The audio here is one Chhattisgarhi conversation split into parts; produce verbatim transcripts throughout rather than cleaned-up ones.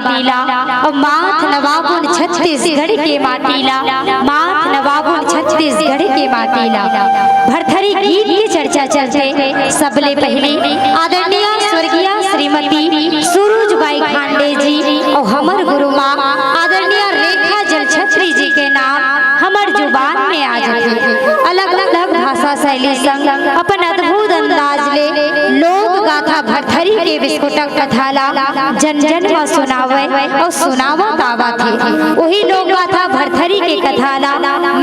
माटी ला, अउ माथ नवाबुन छत्तीसगढ़ के माटी ला, माथ नवाबुन छत्तीसगढ़ के माटी ला। भरथरी गीत के चर्चा चलथे। सबले पहिली आदरणीय स्वर्गीय श्रीमती सुरुज बाई खांडे जी अउ हमर गुरु माँ आदरणीय रेखा जलछत्री जी के नाम हमर जुबान में आ जाथे। अलग-अलग भाषा शैली संग अपन अद्भुत अंदाज ले लोक गाथा भरथरी के विस्फोटक कथा ला जन-जन म सुनावय अउ सुनावत आवत हे। उही लोक गाथा भरथरी के कथा ला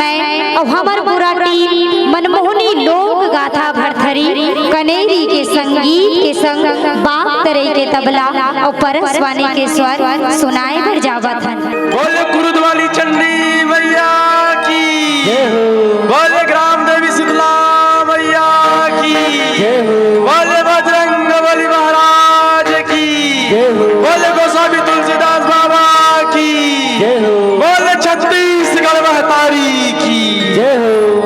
मैं अउ हमर पूरा टीम मनमोहनी लोक गाथा भरथरी कनेरी के संगीत के संग बाग तरई के तबला अउ परसवानी के स्वर सुनाए बर जावत हन। बोले कुरुद वाली चंडी मैया की। जय हो। बोले ग्राम देवी शीतला मैया की। जय हो। बोले बजरंग बली महाराज की। जय हो। बोले गोस्वामी तुलसीदास बाबा की। जय हो। बोले छत्तीसगढ़ महतारी की। जय हो।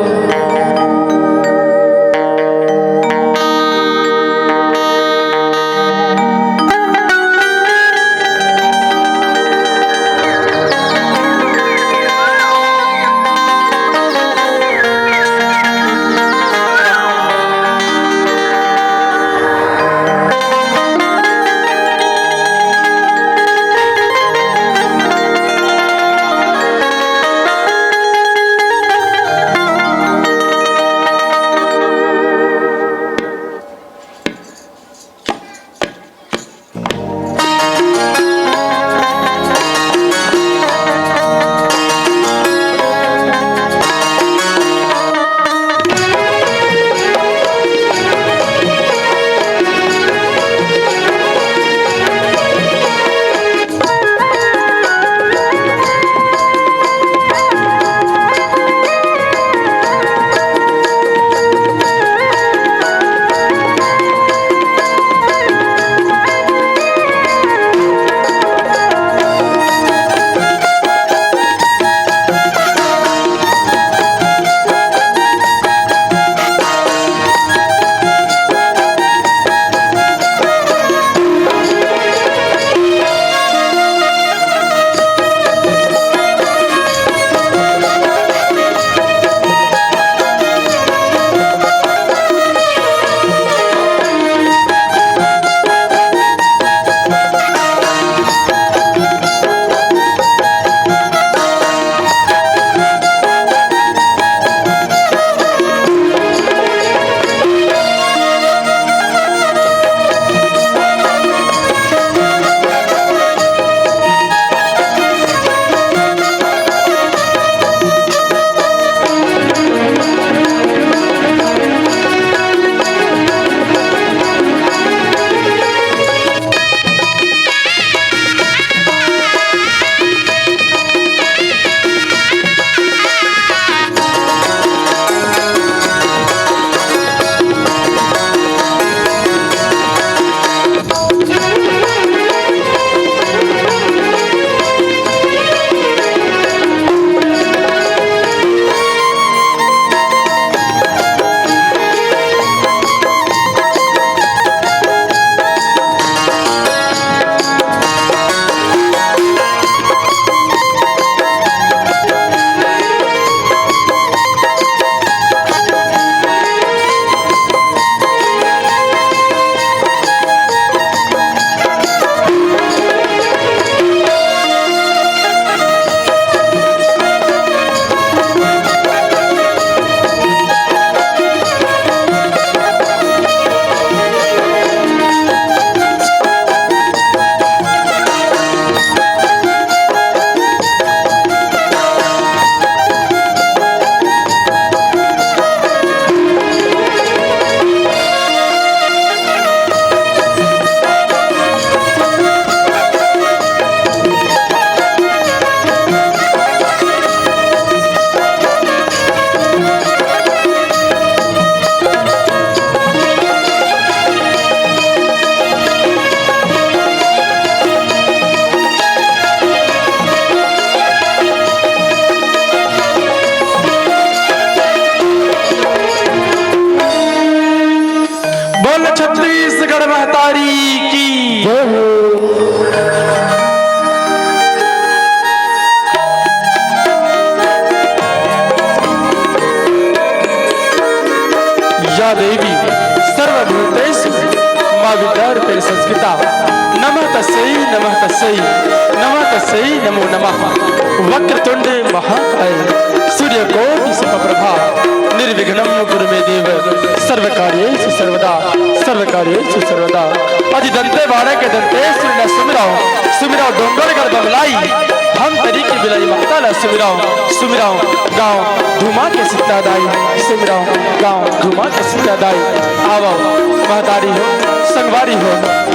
बोल छत्तीसगढ़ महतारी की। जय हो। सर्वभूतेषु मां विद्यारूपेण संस्थिता। नमः तस्यै, नमः तस्यै, नमः तस्यै नमो नमः। वक्रतुंड महाकाय सूर्यकोटि समप्रभा निर्विघ्नं कुरु मे देव सर्वकार्येषु सर्वदा, सर्वकार्येषु सर्वदा। अजि दंते बाणके दंते सुरना सुमिरौं, सुमिरौं डोंगरगढ़ बमलाई, हम तरी के बिलाई माता ला सुमिरौं, सुमिरौं गांव धूमा के सीता दाई, सुमिरौं गांव धूमा के सीता दाई। आवव महतारी हो, संगवारी हो,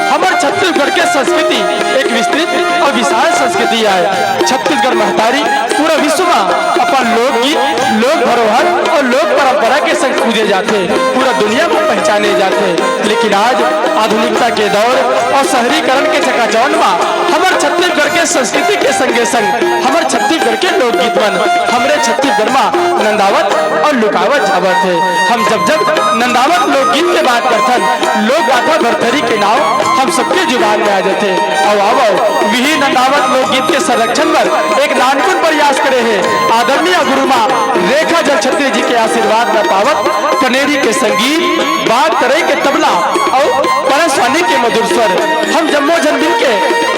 हमर छत्तीसगढ़ के संस्कृति एक विस्तृत अउ विशाल संस्कृति आय। छत्तीसगढ़ महतारी पूरा विश्व मा अपन लोकगीत, लोक धरोहर अउ लोक परंपरा के संग पूजे जाथे, पूरा दुनिया मा पहचाने जाथे। लेकिन आज आधुनिकता के दौर अउ शहरीकरण के चकाचौंध मा हमर छत्तीसगढ़ के संस्कृति के संगे संग हमर छत्तीसगढ़ के लोकगीत मन हमरे छत्तीसगढ़ मा नंदावत अउ लुकावत जावत हे। हम जब जब नंदावत लोकगीत के बात करथन, लोक गाथा भरथरी के नाव हम सबके जुबान में आ जाथे। अउ आवव, इही नंदावत लोकगीत के संरक्षण बर एक नानकुन प्रयास करे हे आदरणीय गुरुमा रेखा जलछत्री जी के आशीर्वाद ला पावत कनेरी के संगीत, बाग तरई के तबला अउ परसवानी के मधुर स्वर, हम जम्मो झन मिलके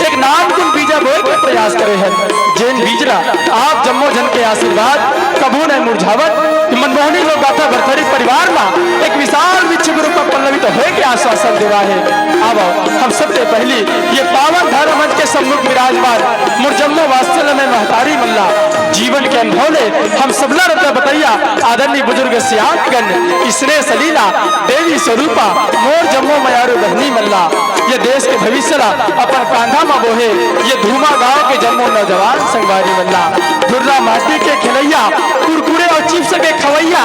एक नानकुन बीजा बोए के प्रयास करे हन, जेन बीज ला आप जम्मो झन के आशीर्वाद कभू नइ मुरझावत। मनमोहनी लोक गाथा भरथरी परिवार मा एक विशाल वृक्ष के रूप में पल्लवित होए के आश्वासन देवा हे। आवव, हम सबसे पहली ये पावन धर्म मंच के सम्मुख विराजमान मोर जम्मो वात्सल्य में महतारी मन ला जीवन के अनुभव ले हम सबला रत्न बतैया आदरणीय बुजुर्ग सियान गण, स्नेह सलीला, देवी स्वरूपा, मोर जम्मो मयारू बहनी मन ला, ये देश के भविष्य ला अपन कांधा म बोहे, ये धूमा गांव के जम्मो नौजवान संगवारी मन ला, धुर्रा माटी के खेलैया, कुरकुरे अउ चिप्स के खवैया,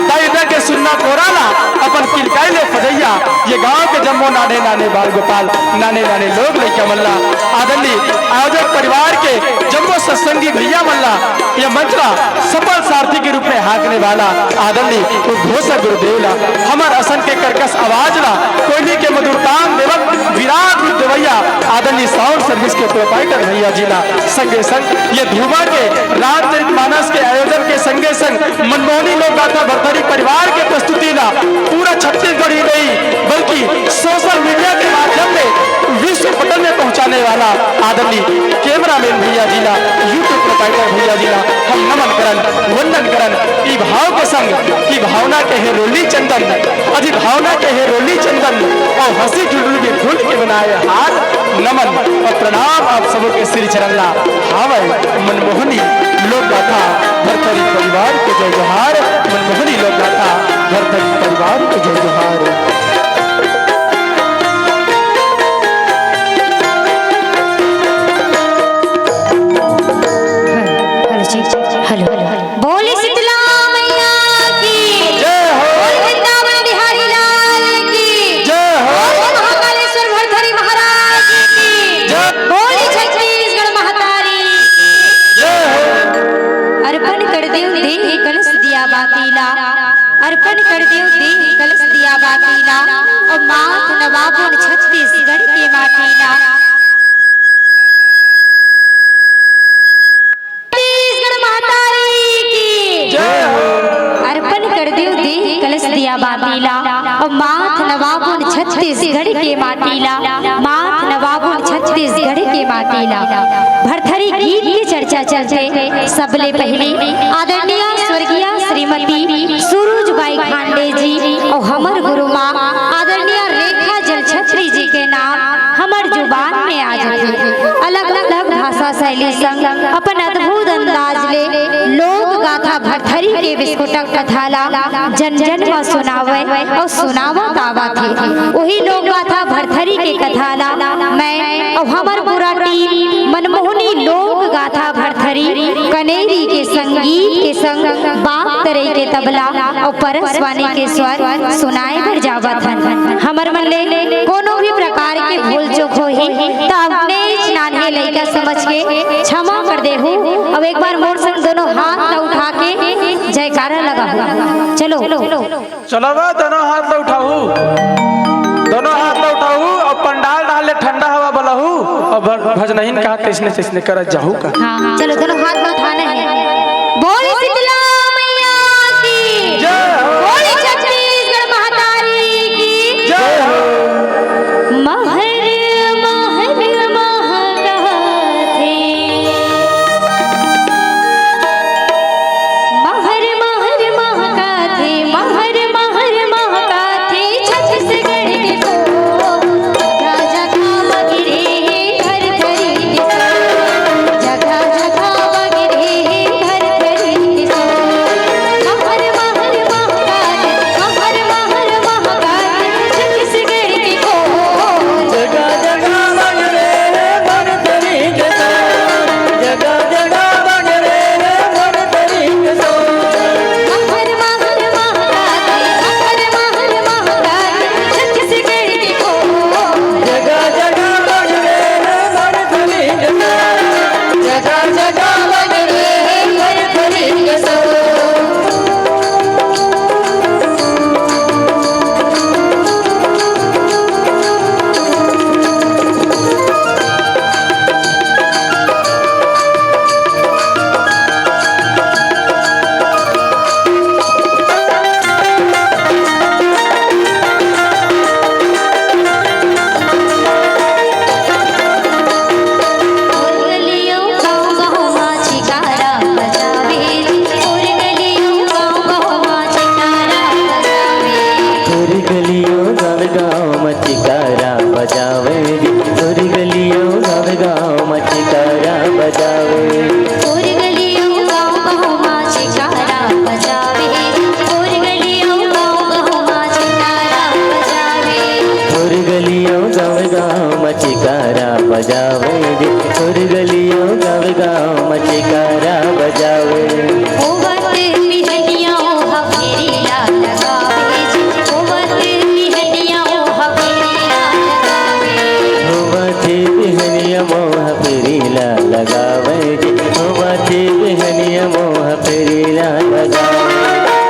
दाई ददा के सुन्ना कोरा ला अपन किलकाई ले फजैया, ये गांव के जम्मो नाने नाने बाल गोपाल, नाने नाने लोग लइका मन ला, आदरणीय आयोजक परिवार के जम्मो सत्संगी भैया मन ला, ये मंच ला सफल सारथी के रूप में हाँकने वाला आदरणीय उद्घोषक गुरुदेव ला, हमर असन के कर्कश आवाज ला कोयली के मधुर तान देवत विराट रूप देवैया आदरणीय साउंड सर्विस के प्रोपाइटर भैया जी ला, संगे संग ये धूमा के रामचरित मानस के आयोजन के संगे संग मनमोहनी लोक गाथा भरथरी परिवार के प्रस्तुति ला पूरा छत्तीसगढ़ ही नहीं बल्कि सोशल मीडिया के माध्यम में विश्व पटल में पहुंचाने वाला आदरणीय कैमरामैन भैया जी ला, YouTube प्रोपाइटर भैया जी ला हम नमन करन, वंदन करन। ई भाव के संग, ई भावना के हे रोली चंदन, अजी भावना के हे रोली चंदन, अउ हंसी ठिठुली के फूल के बनाए हार, नमन अउ प्रणाम आप सबो के श्री चरण ला। हावय मनमोहनी लोक गाथा भरथरी परिवार के जय जोहार, मनमोहनी लोक गाथा भरथरी परिवार के जय जोहार। हेलो जी, हेलो। बोली शीतला मैया की जय हो। बोल वृंदावन बिहारी लाल की जय हो। बोल महाकालेश्वर भरथरी महाराज की जय। बोली छत्तीसगढ़ महतारी की जय हो। अर्पण कर देव देह कलश दिया बाती ला, अर्पण कर देव देह कलश दिया बाती ला, अउ माथ नवाबुन छत्तीसगढ़ के माटी ला। छत्तीसगढ़ महतारी की जय हो। अर्पण कर देव देह कलश दिया बाती ला, अउ माथ नवाबुन छत्तीसगढ़ के माटी ला, माथ नवाबुन छत्तीसगढ़ के माटी ला। भरथरी गीत के चर्चा चलथे, सबले पहले आदरणीय स्वर्गीय श्रीमती सुरुज बाई खांडे जी अउ हमर गुरु माँ आदरणीय रेखा जलछत्री जी के नाम हमर जुबान में आ जाथे। अलग-अलग भाषा शैली संग अपन अद्भुत अंदाज ले लोक गाथा भरथरी के विस्फोटक कथा ला जन-जन म सुनावय अउ सुनावत आवत हे। उही लोक गाथा भरथरी के कथा ला मैं अउ हमर पूरा टीम मनमोहनी लोक गाथा भरथरी कनेरी के संगीत के संग बाग तरई के तबला अउ परसवानी के स्वर सुनाए बर जावत हन। हमर मन ले कोनो भी प्रकार के भूल चूक होही, त अपनेच नान्हे लइका समझ के क्षमा कर देहू। अउ एक बार मोर संग दोनों हाथ ला उठा के जयकारा लगाहू। चलो। चलो बा, दोनों हाथ ला उठाहू, दोनों हाथ ला उठाहू, अउ पंडाल डाल ले ठंडा हवा बलाहू, अउ भ-, भजनहीन कहा तइसने तइसने करत जाहू का। हाँ, हाँ। चलो, दोनों हाथ ला उठाना है। बोली शीतला मैया की जय हो। बोली छत्तीसगढ़ महतारी गाँव गाँव म चिकारा बजावे जी, तोर गली अउ गाँव गाँव म चिकारा बजावे। तोर गली अउ गाँव गाँव म चिकारा बजावे जी, तोर गली अउ गाँव गाँव म चिकारा बजावे। तोर गली अउ गाँव गाँव म चिकारा बजावे जी, तोर गली अउ गाँव गाँव म चिकारा बजावे। होवत बिहनिया ओहा फेरी ला लगावे जी, होवत बिहनिया ओहा फेरी ला लगावे। होवत बिहनिया मोहा फेरी ला लगावे जी, होवत बिहनिया मोहा फेरी ला लगावे।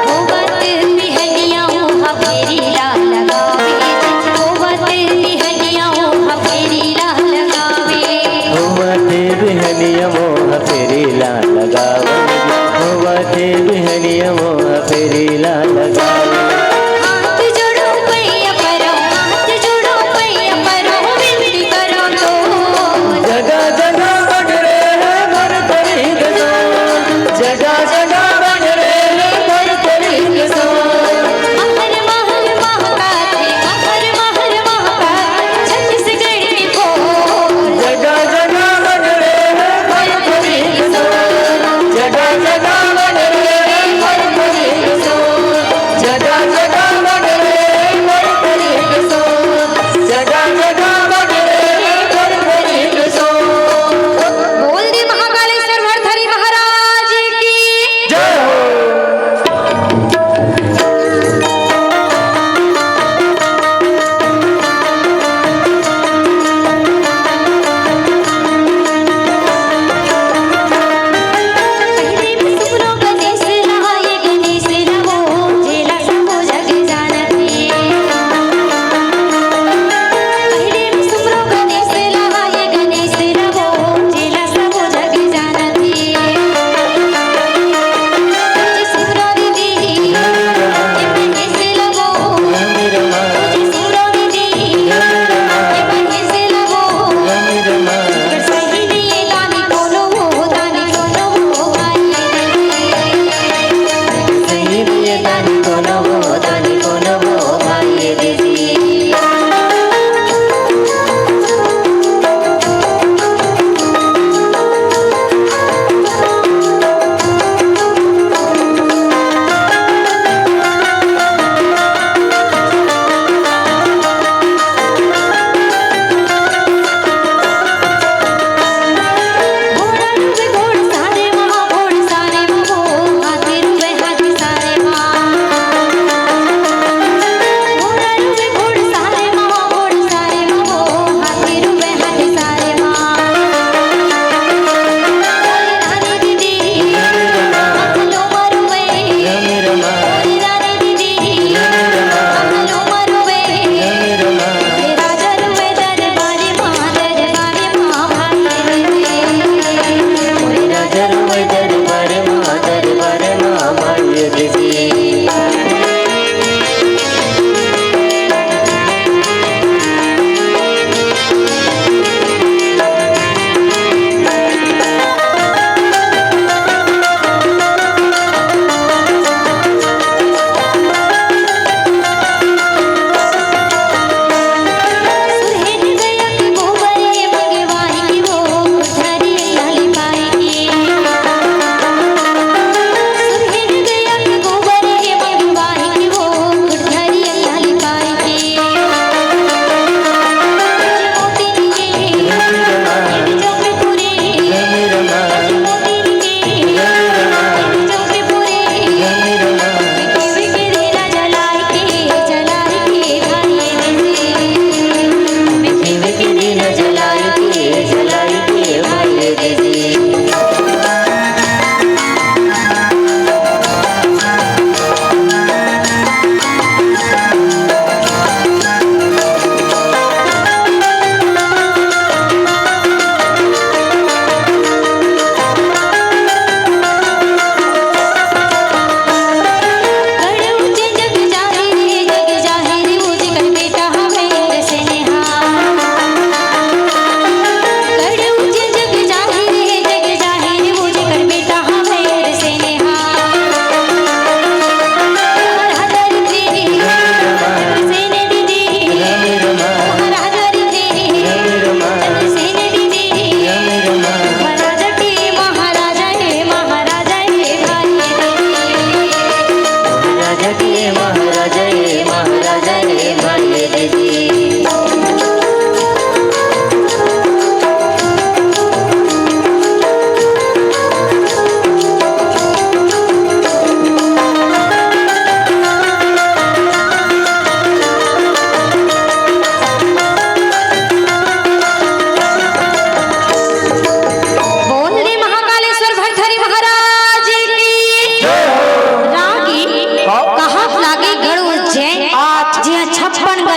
होवत बिहनिया ओहा फेरी ला लगावे जी, होवत बिहनिया ओहा फेरी ला लगावे। होवत बिहनिया मोहा फेरी ला लगावे जी, होवत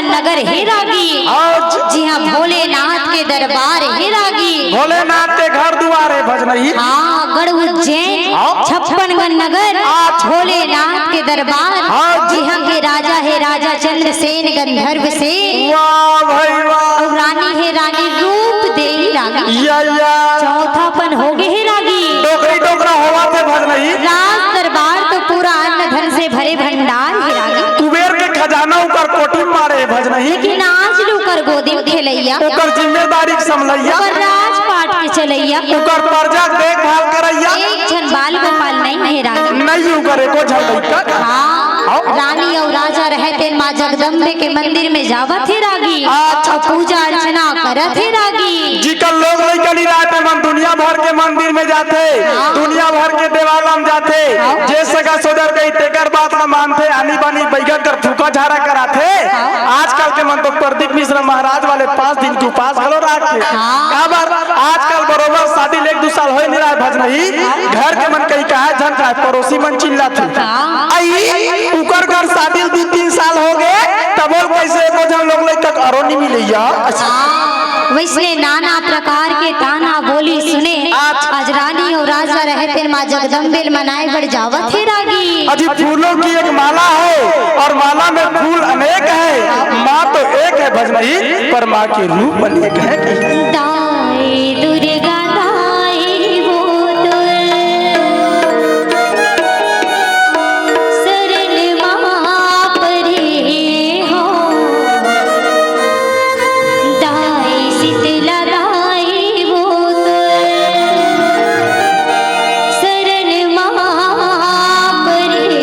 नगर हे रागी। हाँ। जिहाँ भोलेनाथ के दरबार हे रागी। भोलेनाथ के घर दुआर हे भजनही। हाँ, गढ़ उज्जैन, हाँ। छप्पन गढ़ नगर, हाँ। भोलेनाथ के दरबार। हाँ। जिहाँ के राजा हे राजा चंद्रसेन गंधर्व सेन। वाह भाई वाह। अउ रानी हे रानी रूप देवी रागी। या, या। चौथापन हो गे हे रागी। डोकरी डोकरा होवत हे भजनही। राज दरबार तो पूरा अन्न धन से भरे भंडार हे रागी। कुबेर के खजाना ओकर कोठी म माड़े हे भजनही। लेकिन आज ले ओकर गोदी म खेलइया। ओकर जिम्मेदारी के संभलइया। ओकर राजपाट के चलइया। ओकर प्रजा के देखभाल करइया। एक झन बाल गोपाल नइ हे रागी। नइ ओकर एको झन लइका। हाँ। हाँ। रानी अउ राजा रहय तेन माँ जगदम्बे के मंदिर में जावत हे रागी। अच्छा। अउ पूजा अर्चना करत हे रागी। जिकर लोग लइका नइ रहय तेमन दुनिया भर के मंदिर में जाथे, हाँ। दुनिया भर के देवालय म जाथे। हाँ। जे सगा सोदर कही तेकर बात ल मानथे, आनी बानी बइगा कर फूका झारा कराथे। हाँ। आजकल के मन तो प्रदीप मिश्रा महाराज वाले पाँच दिन के उपास घलो राखथे। हाँ। काबर आजकल बरोबर शादी ले एक दू साल होय नइ रहय भजनही, घर के मन कहीं कहय झन कहय, पड़ोसी मन चिल्लाथे। हाँ। अई, उकर घर शादी दू तीन साल हो गे, तभो ले कइसे एको झन लोग लइका के अरो नइ मिलइया। हाँ, वइसने नाना प्रकार के ताना बोली सुने। आज आज रानी अउ राजा रहय तेन माँ जगदम्बे ल मनाय बर जावत हे रागी। अजी फूलों की एक माला है और माला में फूल अनेक है, माँ तो एक है भजनही, पर माँ के रूप अनेक है। दाई दुर्गा दाई वो तो शरण माँ परे हो। दाई शीतला दाई वो तो शरण माँ परे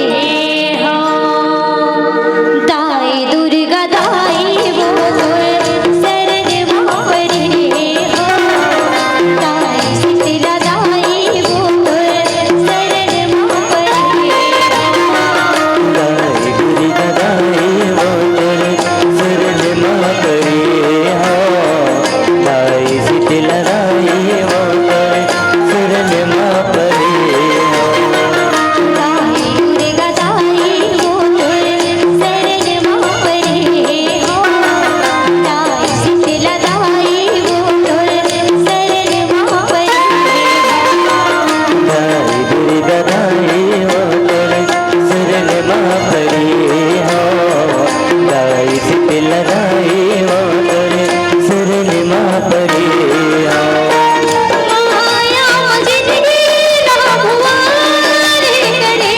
हो। दाई दुर्गा दाई वो तो शरण माँ परे हो। दाई शीतला दाई वो तो शरण माँ परे हो। दाई दुर्गा दाई वो तो शरण माँ परे हो। दाई शीतला दाई वो तो शरण माँ परे हो। दाई दुर्गा दाई वो तो शरण माँ परे हो। दाई शीतला दाई वो तो शरण माँ परे हो। दाई दुर्गा दाई वो तो शरण माँ परे हो। दाई शीतला दाई वो तो शरण माँ परे हो। माया जिंदगी ना भुआर करे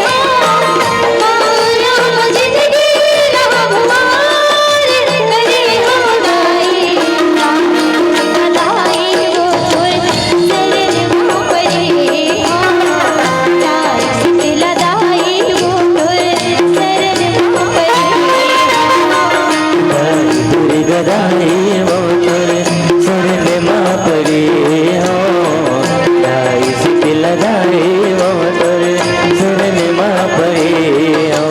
हो। माया जिंदगी ना भुआर करे हो। दाई, दाई वो तो शरण माँ परे हो। दाई शीतला दाई वो तो शरण माँ परे हो। दाई दुर्गा दाई वो तो शरण माँ परे हो। दाई शीतला दाई वो तो शरण माँ परे हो।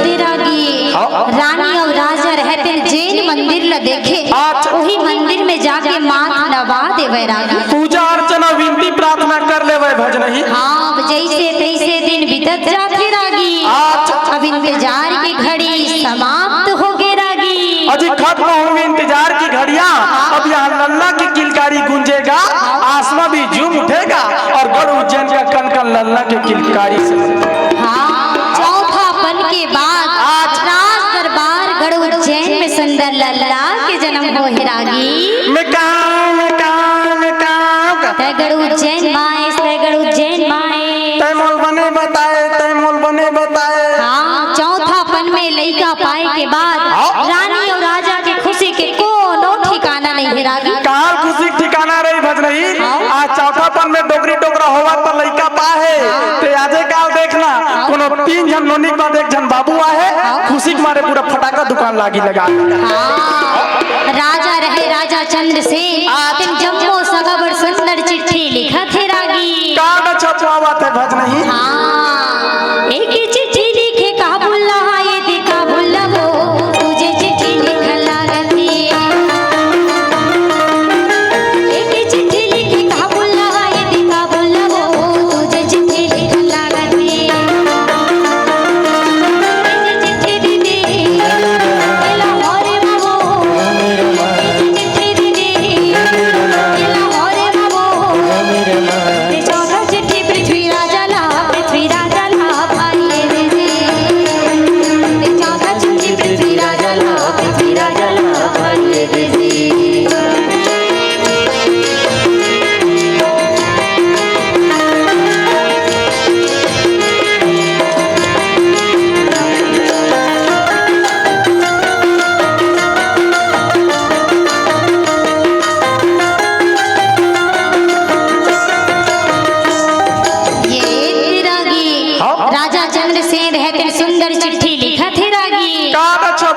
हे रागी, हाँ। रानी अउ राजा रहय तेन जेन मंदिर ल देखे, अच्छा। उही मंदिर में जाके माथ नवा देवय रागी। पूजा अर्चना विनती प्रार्थना कर लेवय भजनही। हाँ, जइसे तइसे दिन बीतत जाथे रागी। अच्छा। अब इंतजार के घड़ी समाप्त हो गे रागी। अजी खत्म हो गे इंतजार की घड़िया, अब यहाँ लल्ला की किलकारी गूंजेगा, आसमां भी झूम उठेगा और गढ़ उज्जैन का कण कण लल्ला की किलकारी से। हाँ, चौथापन के बाद आज राज दरबार गढ़ उज्जैन में सुंदर लल्ला के जन्म हो हे रागी। मैं कहाँ, मैं कहाँ, मैं कहाँ? तै गढ़ उज्जैन माय, तै गढ़ उज्जैन माय। तै मोल बने बताए, तै मोल बने बताए। हाँ, चौथापन में लइका पाए के बाद हाँ। रानी अउ राजा के खुशी के कोनो ठिकाना नइ हे रागी। काल खुशी के ठिकाना रही भजनही। हाँ। आज चौथापन में डोकरी डोकरा होवत त लइका पाए हे। हाँ। ते आजे काल देखना, हाँ। कोनो तीन झन नोनी के बाद एक झन बाबू आहे। हाँ। खुशी के मारे पूरा फटाका दुकान लागी लगा। हाँ। राजा रहे राजा चंद्रसेन। हाँ। तेन जम्मो सगा बर सुंदर चिट्ठी लिखत हे रागी। कार्ड छपवावत हे भजनही। हाँ। एक चिट्ठी लिखे का बुल्ला, ये दे का बुल्ला वो, तुझे चिट्ठी लिखन लागत हे। एक चिट्ठी लिखे का बुल्ला, ये दे का बुल्ला वो, तुझे चिट्ठी लिखन लागत हे। चिट्ठी दे दे।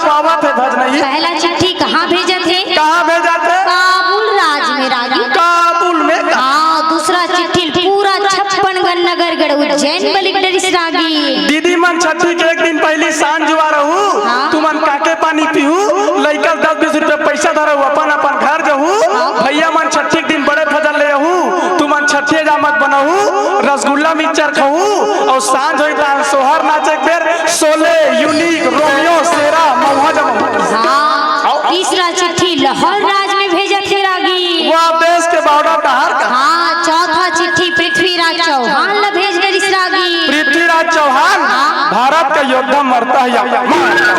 पावत हे भजनही। पहला चिट्ठी कहाँ भेजत हे? कहाँ भेजत हे? काबुल राज में रागी। काबुल में का? हाँ, दूसरा चिट्ठी पूरा छप्पन गढ़ नगरगढ़ उज्जैन बलिक डरिस रागी। दीदी मन छठी के एक दिन पहली सांझ जुआ रहू, हाँ। तुमन काके पानी पीहू, लइका दस बीस रुपया पैसा धरहू, अपन अपन घर जहू, हाँ। भैया मन छठी के दिन बड़े भजन ले आहू, तुमन छठिया जामत बनहू, रसगुल्ला मिक्सचर खाहू, अउ सांझ होई त सोहर नाचे के बेर शोले, यूनिक, रोमियो, शेरा, महुआ जमा। हाँ, तीसरा चिट्ठी लाहौर राज में भेजत हे रागी। वाह, देश के बॉर्डर डहार का। हाँ, चौथा चिट्ठी पृथ्वीराज चौहान ला भेज डरिस रागी। पृथ्वीराज चौहान, हाँ। भारत का योद्धा मरता है या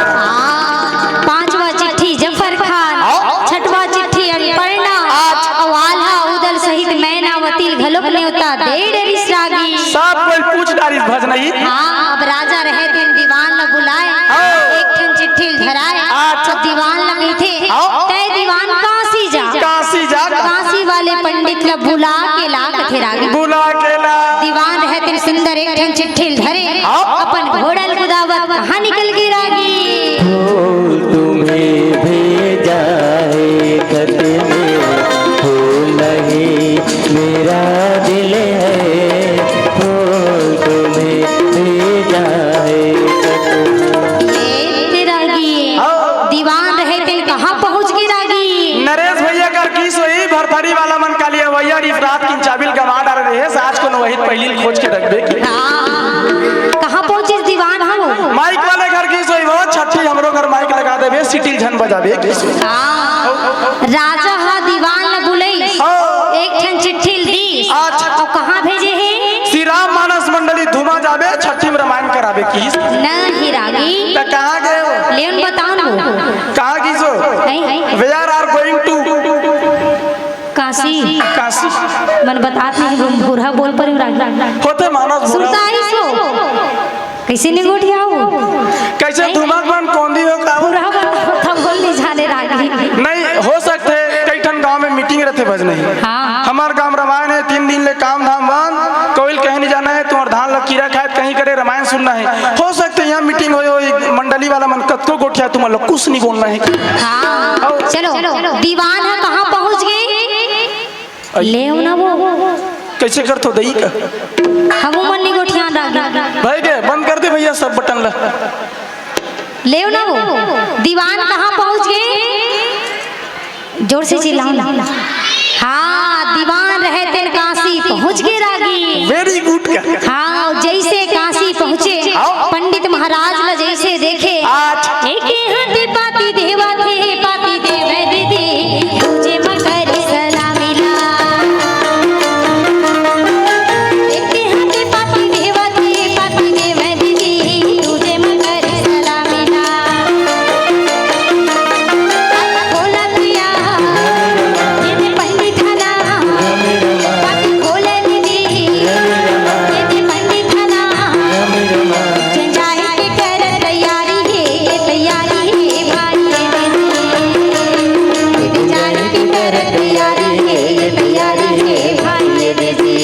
हाँ, पांचवा चिट्ठी जफर खान, हाँ। छठवा चिट्ठी अन्नपूर्णा, आज। अउ आल्हा उदल सहित मैनावती घलोक नेवता दे डरिस रागी। सब कोई पूछ डारिस भजनही। हाँ, अब राजा रहे तेन दीवान ल बुलाए, हाँ। एक ठन चिट्ठी ल धराए, अच्छा। अब दीवान ल कहिथे, हाँ। तय दीवान काशी जा। काशी जा। काशी वाले पंडित ल बुला के ला कथे रागी। बुला के ला। दीवान रहे तेन सुंदर एक ठन चिट्ठी ल धरे, हाँ। अपन घोड़ा ल कुदावत कहाँ निकल गे रागी। फूल तुम्हें भेजा है खत में, फूल नहीं मेरा दिल है, फूल तुम्हें भेजा है खत में। ए, तेरा गी, हाँ। दीवान रहे तेन कहाँ पहुँच गे रागी? नरेश भैया कर की सोई भरथरी वाला मन काली अवैया रिफ रात किन चाबिल गमा डारे रहे, आज कोनो वही पहिली खोज के रखबे की। हाँ। कहाँ पहुँचिस दीवान हो? माइक वाले घर की सोई हो, छठी हमरो घर माइक लगा देबे, सिटी झन बजाबे की सोई। हाँ। राजा हा दीवान ल बुलई। हाँ। एक ठन चिट्ठी ल दी। अच्छा। अउ कहाँ भेजे हे? श्री राम मानस मंडली धुमा जाबे, छठी में रामायण कराबे की। नहीं रागी। त कहाँ गए हो? लेन बताओ ना। कहाँ की सो? नहीं। Where are going to? Kashi. Kashi. मन बतात नहीं, बूढ़ा बोल पर रागी। होते मानस बूढ़ा। सुरता ही सो। कैसे निगोटिया हो? कैसे नहीं। धुमक मन कौंदी हो का? बूढ़ा बोल, था बोल नहीं जाने रागी। नहीं, हो सकते कई ठन गांव में मीटिंग रहते भजनही। हाँ। हमार गांव रामायण है, तीन दिन ले काम धाम बंद, कोई कहीं नहीं जाना है, तुम्हार धान लग कीड़ा खाए, कहीं करे रामायण सुनना है। हो सकते यहाँ मीटिंग होई होई, मंडली वाला मन कतको गोठिया तुम लोग कुछ नहीं बोलना है। हाँ। चलो, दीवान ह कहाँ पहुँच गे? अई। लेव ना वो। कैसे करथो दई का? हमू मन नहीं गोठियान रागी। भाई के बंद कर दे भैया सब बटन ला। लेव ना वो। दीवान कहाँ पहुँच गे? जोर से चिल्लाओ ना। हाँ, दीवान रहे तेन काशी पहुँच गे रागी। Very good का। हाँ, जैसे काशी पहुँचे, हाँ। पंडित महाराज ला जैसे देखे, आज। एक हाथ पाती देवा थे, पाती देवे दीदी, तुझे मकर सलामी ला। एक हाथ पाती देवा थे, पाती देवे दीदी, तुझे मकर सलामी ला। खोला दिया, ये पंडित हना, पाती खोले दीदी, ये पंडित हना। जाए के कर तैयारी हे, तैयारी हे भाई ये दीदी। जाए के कर तैयारी हे, तैयारी हे भाई ये दीदी।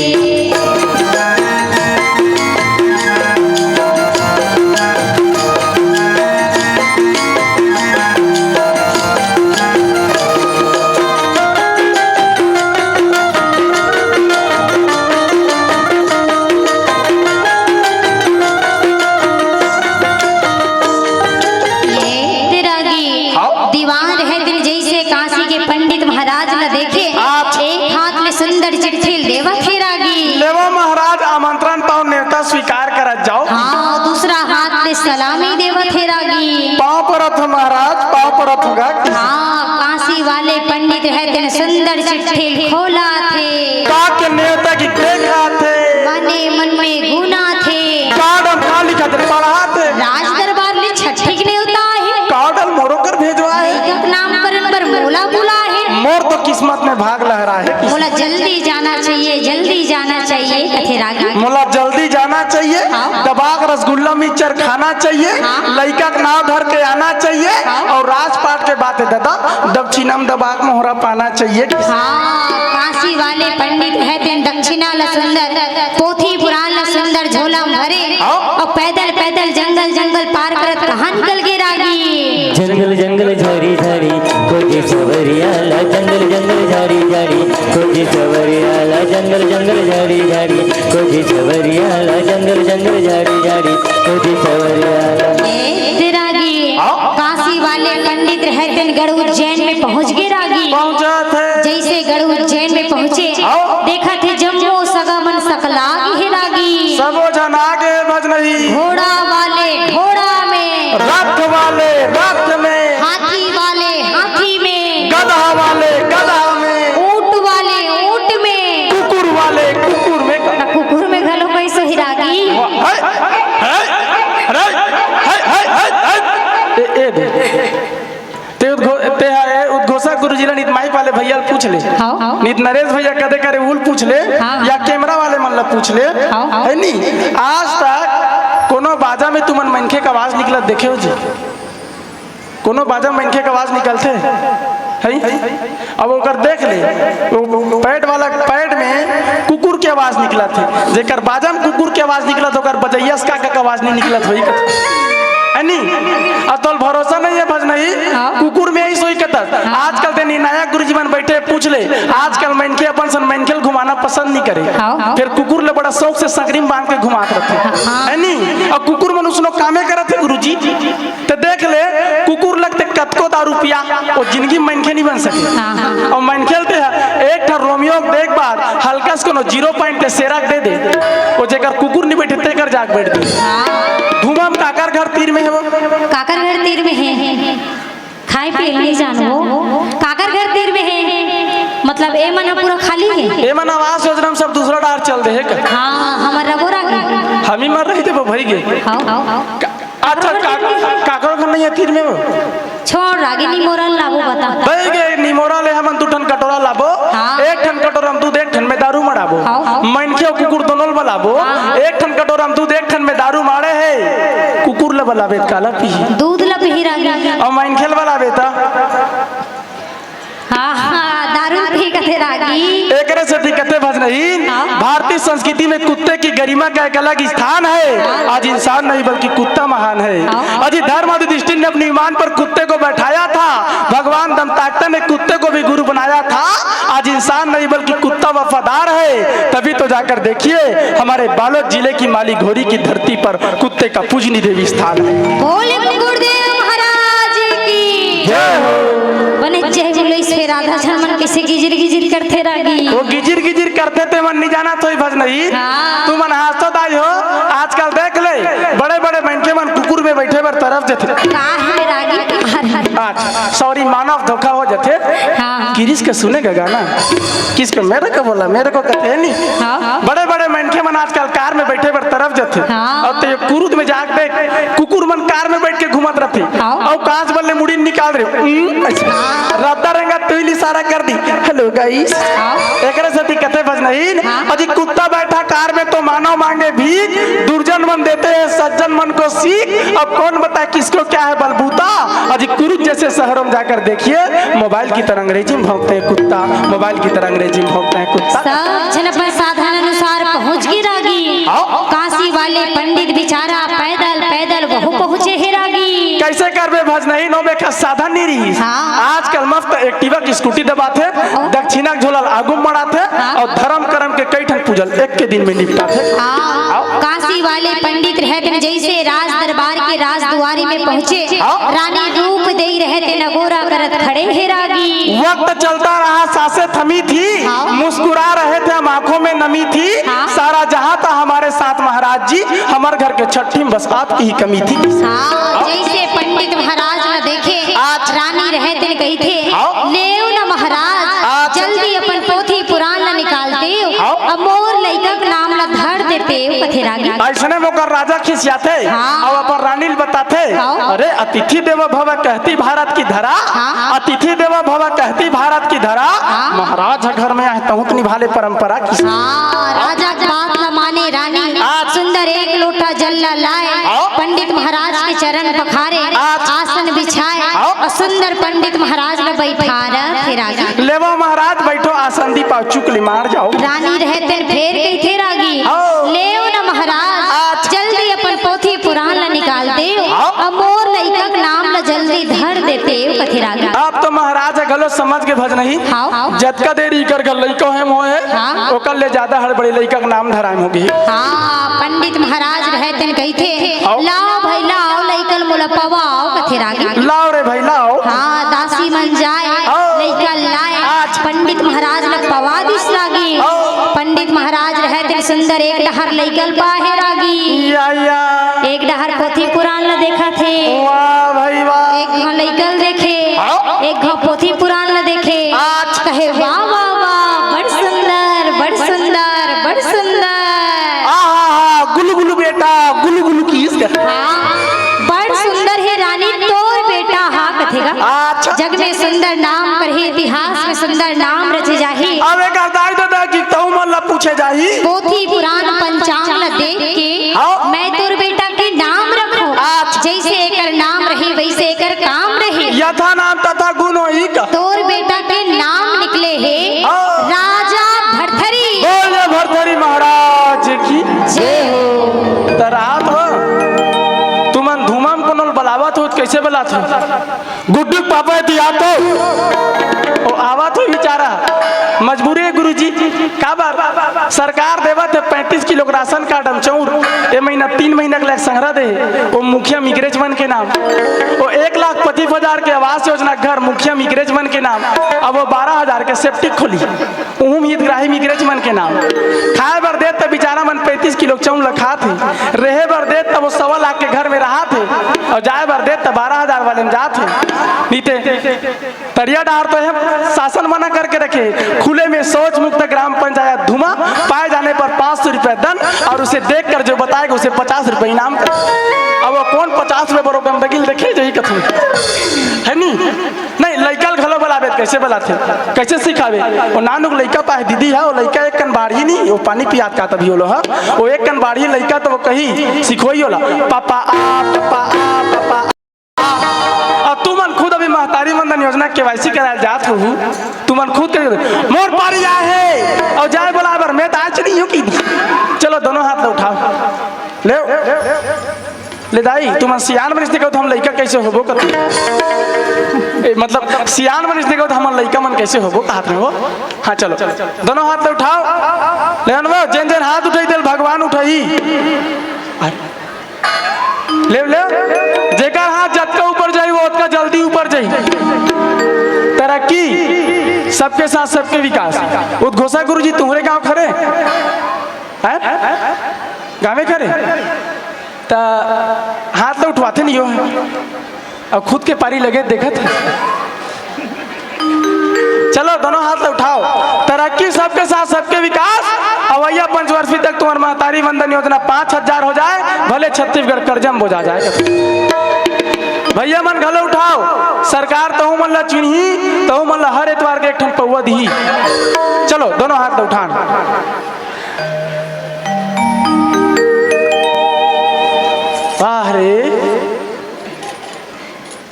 ये तेरा गी हाँ। दीवान रहे दिन जैसे काशी के पंडित महाराज ल देखे, आप एक हाथ ले सुंदर चिट्ठी ल देवत हे रागी। लेवा महाराज, आमंत्रण पाओ, नेवता स्वीकार करत जाओ। हाँ, दूसरा हाथ ले सलामी देवत हे रागी। पाँव परत हो महाराज, पाँव परत हो गा। हाँ, काशी वाले पंडित रहे तेन सुंदर चिट्ठी ल खोला थे। का के नेवता की देखा थे। मने मन में गुना थे। काडम काली खातिर पढ़ा थे। राज दरबार ले छठी के नेवता हे। काडल मोरो कर भेजवा हे। लइका के नामकरण बर मोला बुला हे। मोर तो किस्मत में भाग लहरा हे। मोला जल्दी जाना चाहिए, जल्दी जाना चाहिए, कथे रागी। मोला जल्दी जाना चाहिए, हाँ। दबाक रसगुल्ला मिक्सचर खाना चाहिए, हाँ। लइका के नाव धर के आना चाहिए, हाँ। अउ राजपाट के बात हे दादा, दक्षिणा में दबाक मोहरा पाना चाहिए। हाँ, काशी वाले पंडित हे तेन दक्षिणा ल सुंदर, पोथी पुराण ल सुंदर झोला में भरे, हाँ। अउ पैदल पैदल जंगल जंगल पार करत कहाँ निकल गे रागी? जंगल जंगल झाड़ी झाड़ी खोजे सवरिया ला, जंगल जंगल झाड़ी झाड़ी खोजे सवरिया ला, जंगल जंगल झाड़ी झाड़ी खोजे सवरिया ला, जंगल जंगल झाड़ी झाड़ी खोजे सवरिया ला। ए, ते रागी, हाँ? काशी वाले पंडित रहते गढ़ उज्जैन में पहुंच गए रागी। पहुंचत हे। जैसे गढ़ उज्जैन में पहुंचे, हाँ? देखत हे जम्मो सगा मन सकला गे हे रागी। सबो झन आगे भजनही। घोड़ा वाले घोड़ा में। रथ वाले रथ में। हाथी वाले हाथी में। गदहा वाले गदहा में। ऊंट वाले ऊंट में। कुकुर वाले कुकुर में। त कुकुर में घलो कोई सोही रागी। हे, हे, हे, हे, हे, हे। ए, ए, दे। ते उद्घो-, ते हा, ए, उद्घोषक गुरुजी ला नित माइक वाले भैया ल पूछ ले। हाँ। नित नरेश भैया कदे करे उल पूछ ले, हाँ। या कैमरा वाले मन ला पूछ ले। हाँ। हे नी? आज तक कोनो बाजा में तुमन मनखे के आवाज निकलत देखे हो जी? कोनो बाजा में मनखे के आवाज निकलथे? हे? अब ओकर देख ले, वो पैड वाला पैड में कुकुर के आवाज निकलथे। जेकर बाजा में कुकुर के आवाज निकलत, ओकर बजैया से का, का, का आवाज नहीं निकलत होई कथे। हे नी? अब तोल भरोसा नहीं है भजनही, हाँ। कुकुर में ऐसे होई कथस। हाँ। आजकल ते निर्णायक गुरुजी मन बैठे पूछ ले, आजकल मनखे अपन सन मनखे ल घुमाना पसंद नहीं करे। हाँ। फिर कुकुर ले बड़ा शौक से सकरी में बांध के घुमात रहथे। हाँ। हे नी? अब कुकुर मन उसनो कामे करत हे गुरुजी। त देख ले, कुकुर लग ते कतको दारू पिया, वो जिंदगी में मनखे नहीं बन सके। हाँ, हाँ। अउ मनखे ल ते ह एक ठन रोमियो के देख बार हल्का से कोनो जीरो पॉइंट ते सेरा के दे दे, वो जेकर कुकुर नहीं बैठे तेकर जाके बैठ दे। हाँ। धुमम काकर घर तीर में हे वो? काकर घर तीर में हे? खाए पिए नहीं जानवो। काकर घर तीर में हे? मतलब ए मन ह पूरा खाली हे? ए मन आवास योजना में सब दूसरा डार चल दे हे का? हाँ, हमर रघो रागी। हम ही मर रही थे वो भाई गे। हाँ। का-, अच्छा, का-, काकरो घर नहीं है तीर में वो? छोड़ रागी, निमोरा लाबो बता। बह गे, निमोरा ले हमन दू ठन कटोरा लाबो। हाँ। एक ठन कटोरा में दूध, एक ठन में दारू मड़ाबो। हाँ, हाँ। मनखे अउ कुकुर दोनों ल बलाबो। हाँ। एक ठन कटोरा में दूध, एक ठन में दारू माड़े हे। कुकुर ल बलाबे त काला पीही? दूध ल पीही रागी। अउ मनखे ल बलाबे त? हाँ, हाँ, दारू पी कथे रागी। एकरे सेती कथे भजनहीन, हाँ। भारतीय संस्कृति में कुत्ते की गरिमा का एक अलग स्थान है। आज इंसान नहीं बल्कि कुत्ता महान है। हाँ। अजी धर्म आदि दृष्टि ने अपनी विमान पर कुत्ते को बैठाया था। भगवान दंताकता ने कुत्ते को भी गुरु बनाया था। आज इंसान नहीं बल्कि कुत्ता वफादार है। तभी तो जाकर देखिए हमारे बालोद जिले की माली घोरी की धरती पर कुत्ते का पूजनी देवी स्थान है। बोले गुरुदेव महाराज की जय हो। बने जय बोलो, इस पे राधा झन मन कैसे गिजिर गिजिर करथे रागी। वो गिजिर गिजिर करथे ते मन नहीं जाना तो ही भजनहीन। हाँ। तुमन हंसत आई हो, आजकल देख ले, बड़े बड़े मनखे मन कुकुर में बैठे बर तरफ जथे। का है रागी? हर, हर। आज, सॉरी, मानव धोखा हो जथे। हाँ। गिरीश के सुने गा गाना, किसको, मेरे को बोला, मेरे को कहते हैं नहीं। हाँ। बड़े बड़े मनखे मन आजकल कार में बैठे बर तरफ जथे। हाँ। अउ ते कुरुद में जाके देख, कुकुर मन कार में बैठ के घूमत रथे। हाँ। अउ कांच बल्ले मुड़ी निकाल रहे। हम्म, अच्छा। हाँ। रद्दा रेंगा तुइल इशारा कर दी, "Hello guys।" हाँ। एकरे सेती कथे भजनहीन, हाँ। अजी कुत्ता बैठा कार में तो मानव मांगे भीख, दुर्जन मन देते हैं सज्जन मन को सीख। अब कौन बताए किसको क्या है बलबूता। अजी कुरुद जैसे शहरों में जाकर देखिए, मोबाइल की तरह अंग्रेजी में भौंकते हैं कुत्ता, मोबाइल की तरह अंग्रेजी में भौंकते हैं कुत्ता। सब झन अपन साधन अनुसार पहुंच गे रागी। हाँ। काशी वाले पंडित बिचारा पैदल पैदल वहू पहुंचे हे रागी। कैसे करबे भजनहीन, ओमे का साधन नहीं रही। हाँ। आजकल मस्त एक्टिवा की स्कूटी दबाथे, हाँ। दक्षिणा के झोला ल आगू मड़ाथे, हाँ। अउ धर्म कर्म के कई ठन पूजल एक के दिन में निपटाथे। हाँ। हाँ। काशी वाले पंडित रहते जैसे राज दरबार के राज दुआरी में पहुंचे, हाँ। रानी रूप दे रहते नगोरा करत खड़े हे रागी। वक्त चलता रहा, सांसें थमी थी, हाँ। मुस्कुरा रहे थे, हम आंखों में नमी थी। हाँ। सारा जहां था हमारे साथ महाराज जी, हमर घर के छट्ठी में बस आपकी ही कमी थी। हाँ, जैसे पंडित महाराज न देखे, आज रानी रहते कही थे, हाँ। लेव न महाराज, आज जल्दी अपन पोथी पुराण ल निकालते, हाँ। अब मोर लइका के नाम ल धर देते, कथे रागी। ऐसने में ओकर राजा खिसियाथे, हाँ। अउ अपन रानी ल बताथे, हाँ। अरे अतिथि देवो भव कहती भारत की धरा, हाँ। अतिथि देवो भव कहती भारत की धरा, हाँ। महाराज ह घर में आए तहूं त निभाले परंपरा की। हाँ, राजा के बात ल माने रानी, आज सुंदर एक लोटा जल ल लाए, हाँ। पंडित महाराज के चरण पखारे, आज आसन बिछाए, हाँ। अउ सुंदर पंडित महाराज ल बैठारथे रागी। लेवो महाराज बैठो आसन दी पाओ चुकली मार जाओ। रानी रहते फेर कहिथे रागी, हाँ। लेव न महाराज, आज जल्दी अपन पोथी पुराण ल निकाल देव, हाँ। अउ मोर लइका के नाम ल जल्दी धर देव कथे रागी। अब तो महाराज ह घलो समझ के भजनही। हाँ। जतका देर इकर घर लइका हे मोहे, हाँ। ओकर ले जादा हड़बड़ी लइका के नाम धराए होगे। हाँ, पंडित महाराज रहे तेन कहिथे, आओ। लाओ भाई लाओ, लइका ल मोला पवाओ कथे रागी। लाओ रे भाई लाओ। हाँ, दासी मन जाए, आओ। लइका लाए, आज। पंडित महाराज ल पवा दिस रागी। आओ। पंडित महाराज रहे तेन सुंदर एक डहर लइका ल पाहे रागी। या, या। एक डहर पोथी पुराण ल देखत हे। वाह भाई वाह। एक घांव लइका ल देखे, हाँ। एक घांव पोथी पुराण ल देखे। आज। कहे, "वाह, वाह, वाह, बड़ सुंदर, बड़ सुंदर, बड़ सुंदर।" आहा हा, गुलु गुलु बेटा, गुलु गुलु किहिस। हाँ, बड़ सुंदर हे रानी तोर बेटा हा कथे गा। अच्छा। जग में सुंदर नाम करही, इतिहास में सुंदर नाम रचे जाही। अब एकर दाई ददा कि तहू मन ला पूछे जाही। पोथी पुराण पंचांग ला देख के हाँ। मैं तोर बेटा के नाम रखूं। अच्छा। जैसे एकर नाम रही, वैसे एकर काम रही। यथा नाम तथा गुण होही का। तोर बेटा के नाम निकले हे हाँ। राजा भरथरी। बोले भरथरी महाराज की जय हो। त रात हो, तुमन धूमम कोनो ल बलावत हो, त कइसे बलात हो? गुड्डू के पापा हे, तू आ तो। ओ, आवत हो बेचारा। मजबूरी हे गुरुजी। काबर? सरकार देवत हे पैंतीस किलो के राशन कार्ड म चाउर। ए महीना, तीन महीना के लायक संघरा दे। ओ मुखिया मिगरेच मन के नाम। ओ एक लाख पच्चीस हजार के आवास योजना घर मुखिया मिगरेच मन के नाम। अब ओ बारह हजार के सेप्टिक खोली। उहू म हितग्राही मिगरेच मन के नाम। खाए बर देत त बेचारा मन पैंतीस किलो चाउर ल खात हे। रेहे बर देत त ओ सवा लाख के घर में रहात हे। अउ जाए बर देत त बारह हजार वाले म जात हे। नीते तरिया डार तो हे, शासन मना करके रखे, खुले में शौच मुक्त ग्राम पंचायत धुमा, पाए जाने पर पाँच सौ रुपया दंड और उसे देखकर जो बताएगा उसे पचास रुपया इनाम कर। अब ओ कोन पचास रुपया बर ओ गंदगी ल देखे जाही कथन, हे नी? नहीं, लइका ल घलो बलाबे त कइसे बलाथे, कइसे सिखाबे? ओ नानुक लइका पाहे दीदी हे, ओ लइका एक कन बाढ़ही नी, ओ पानी पियात का तभी ओलो ह, ओ एक कन बाढ़ही लइका त ओ कही सिखोही ओला, पापा आ, पापा आ, पापा आ। अउ तुमन खुद अभी महतारी वंदन योजना के केवाईसी कराए ल जात होहू, तुमन खुद के मोर पारी आए हे, अउ जाए बलाए बर मैं त आज नहीं हूँ कि। चलो दोनों हाथ ल उठाओ, ले ले दाई, तुमन सियान बनिस देखो त हम लइका कइसे होबो कथो। ए, मतलब सियान बनिस देखो त हमन लइका मन कइसे होबो कहत रहे हो। हाँ चलो, दोनों हाथ ल उठाओ, ले अनवो, जेन जेन हाथ उठाही तेला भगवान उठाही। अरे, लेव, लेव। जेकर हाथ जतका ऊपर जाही, वो ओतका जल्दी ऊपर जाही। तरक्की, सबके साथ सबके विकास। उद्घोषा गुरुजी, तुम्हरे गांव खरे? हैं? गांवे खरे? त हाथ ल उठवाथे नहीं हो। अउ खुद के पारी लगे देखत हे। चलो, दोनों हाथ ल उठाओ। तरक्की सबके साथ सबके विकास। अवइया पंचवर्षी तक तुम्हर महतारी वंदन योजना पाँच हजार हो जाए, भले छत्तीसगढ़ कर्जा म बोजा जाए। भइया मन घलो उठाओ, सरकार तहू मन ल चिन्ही, तहू मन ल हर एतवार के एक ठन पउवा दिही। चलो, दोनों हाथ ल उठान। वाह रे।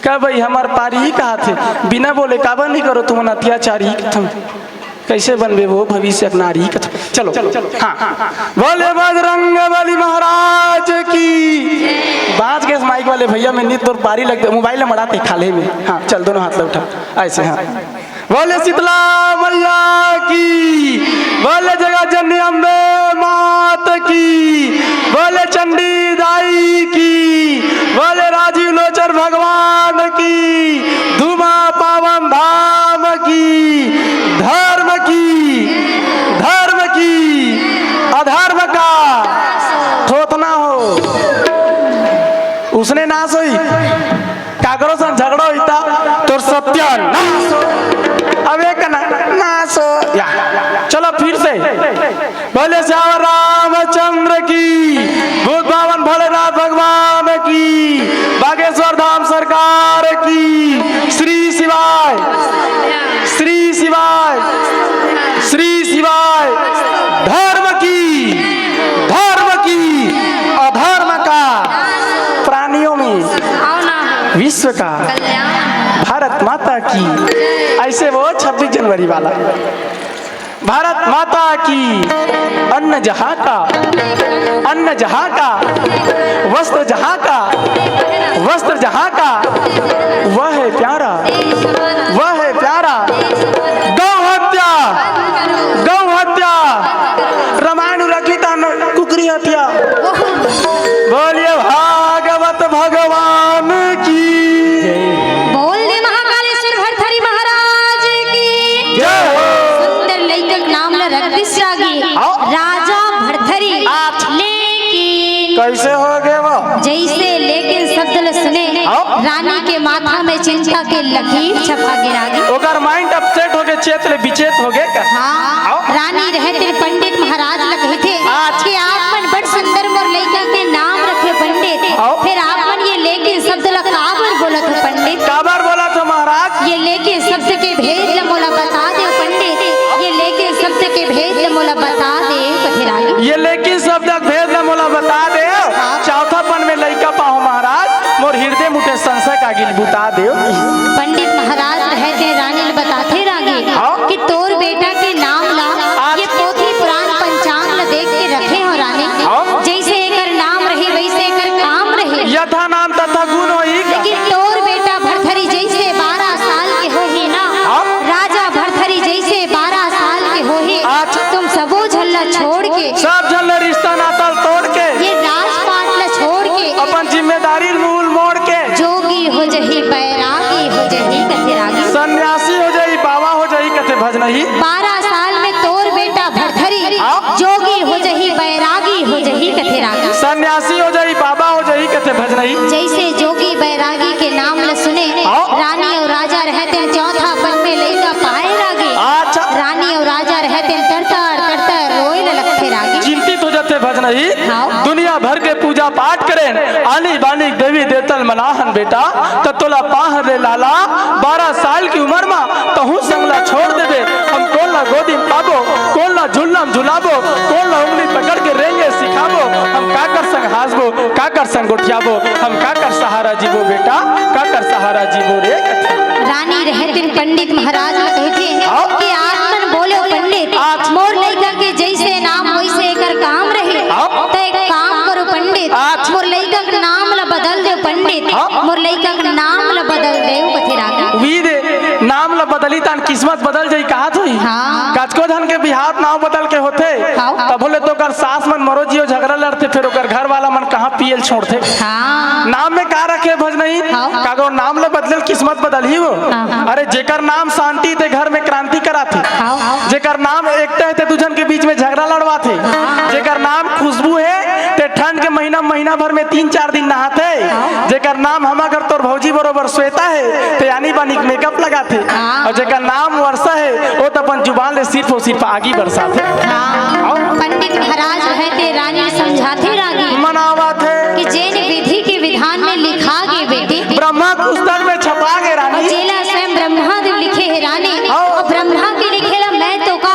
का भाई, हमर पारी ही कहत हे, बिना बोले काबर नहीं करो तुमन अत्याचारी कथन, कइसे बनबे वो भविष्य के नारी कथन। चलो, हाँ, बोले बजरंग बली महाराज की। बाँच गे माइक वाले भइया, मैं नित तोर पारी लग, मोबाइल ल मड़ाते खाल्हे में। हाँ, चल, दोनों हाथ ल उठा, अइसे, हाँ। बोले शीतला मैया की, बोले जगत जननी अम्बे मात की, बोले चंडी दाई की, बोले राजीव लोचन भगवान की, धुमा पावन धाम की, धर्म की, धर्म की, अधर्म का थोथना हो, उसने नाश होई। काकरो संग झगड़ा होई त तोर सत्यानाश हो। अब एक ना, नाश हो। या। चलो फिर से। बोले श्याम रामचंद्र की, भूत बावन भोलेनाथ भगवान की, बागेश्वर धाम सरकार की, श्री शिवाय, श्री शिवाय, श्री शिवाय। धर्म की, धर्म की, अधर्म का, प्राणियों में विश्व का, भारत माता की। अइसे वो छब्बीस जनवरी वाला, भारत माता की। अन्न जहाँ का, अन्न जहाँ का, वस्त्र जहाँ का, वस्त्र जहाँ का वह है प्यारा, वह है प्यारा। गौ हत्या, गौ हत्या, रामायण रखी तान कुकरी हत्या। बोलिए भागवत भगवान की। बोल दे महाकालेश्वर भरथरी महाराज की। जय हो। सुंदर लइका के नाम ल रख दिस रागी। हाँ। राजा भरथरी। अच्छा। लेकिन कैसे हो गए वो? जैसे लेकिन शब्द ल सुने, हाँ। रानी के माथा में चिंता के लकीर छपा गे रागी। ओकर माइंड अपसेट हो गए, चेत ले विचेत हो गए का? हाँ। हाँ। रानी रहते पंडित महाराज ल कहिथे अच्छा। कि आप मन बड़ सुंदर मोर लइका के नाम रखे पंडित, हाँ। फिर आप मन ये लेकिन शब्द ल काबर बोलत हो पंडित? काबर बोलत हो महाराज? ये लेकिन शब्द के भेद ल मोला बता दे पंडित, ये लेकिन शब्द के भेद ल मोला बता दे कथे रागी। ये लेकिन शब्द के भेद ल मोला बता दे। चौथापन में लइका पाहो महाराज, मोर हृदय मुठे संशय का गिल बुता दे। पंडित महाराज रहते रानी ल बताथे रागी हाँ। कि तोर बेटा के नाम ला ये पोथी पुराण पंचांग ल देख के रखे हो रानी। हाँ। जैसे एकर नाम रही वैसे एकर काम रही। यथा नाम तथा गुण होई का? लेकिन तोर बेटा भरथरी जैसे बारह साल के होही ना, हाँ। राजा भरथरी जैसे बारह साल के होही, अच्छा। तुम सबो झन ला छोड़ के, सब झन ले रिश्ता नाता ल तोड़ के, ये राजपाट ला छोड़ के, अपन जिम्मेदारी ल मूल मोड़ के, जोगी हो जही बैरागी हो जही कथे रागी। सन्यासी हो जाई, बाबा हो जाई कथे भजनही। बारह साल में तोर बेटा भरथरी हाँ। जोगी हो जही बैरागी हो जही कथे रागी। सन्यासी हो जाई, बाबा हो जाई कथे भजनही। जैसे जोगी बैरागी के नाम ल सुने, हाँ। रानी और राजा रहते चौथापन में लइका पाए रागी। अच्छा। रानी और राजा रहते तरतर तरतर रोए ल लगथे रागी। चिंतित हो जाते भजनही। हाँ। दुनिया भर के पूजा पाठ करें, आनी बानी देवी देवतल मनाहन बेटा, त तोला पाह रे लाला, बारह साल की उम्र मा तहूँ संग ला छोड़ देबे। हम कोन ला गोदी में पाबो, कोन ला झुल्ला में झुलाबो, कोन ला उंगली पकड़ के रेंगे सिखाबो, हम काकर संग हासबो, काकर संग गोठियाबो, हम काकर सहारा जीबो बेटा, काकर सहारा जीबो रे कथे। रानी रहतिन पंडित महाराज ल कहिथे हाँ। कि आप मन बोलो पंडित, आज मोर लइका के जैसे नाम वैसे एकर काम रहे, हाँ। त एक काम करो पंडित, आज मोर लइका के नाम ल बदल दे पंडित, हाँ। मोर लइका के नाम ल बदल दे कथे रागी। वी दे, नाम ल बदली तान किस्मत बदल जाई, कहात होई। हाँ। कतको झन के बिहाव नाव बदल के होथे, हाँ। तभो ले तो ओकर सास मन मरो जियो झगड़ा लड़थे, फिर ओकर घर वाला मन कहाँ पियल छोड़थे। हाँ। नाम में का रखे भजनही? हाँ। कागो नाम ल बदले ले किस्मत बदलही वो। हाँ, हाँ। अरे जेकर नाम शांति ते घर में क्रांति कराथे, हाँ। जेकर नाम एकता हे ते दू झन के बीच में झगड़ा लड़वाथे, जेकर नाम खुशबू हे ते ठंड के महीना, महीना भर में तीन चार दिन नहाथे, जेकर नाम हमा घर तोर भौजी बरोबर श्वेता हे ते आनी बानी के मेकअप लगाथे, हाँ। और जेकर नाम वर्षा हे वो तो अपन जुबान ले सिर्फ और सिर्फ आगी बरसाथे। हाँ। पंडित महाराज रहते रानी समझाथे रागी मनावाथे। कि जेन विधि के विधान में लिखा गे बेटी, ब्रह्मा के पुस्तक में छपा गे और रानी। जेला स्वयं ब्रह्मा देव लिखे हे रानी, हाँ। और ब्रह्मा के लिखे ला मैं तो का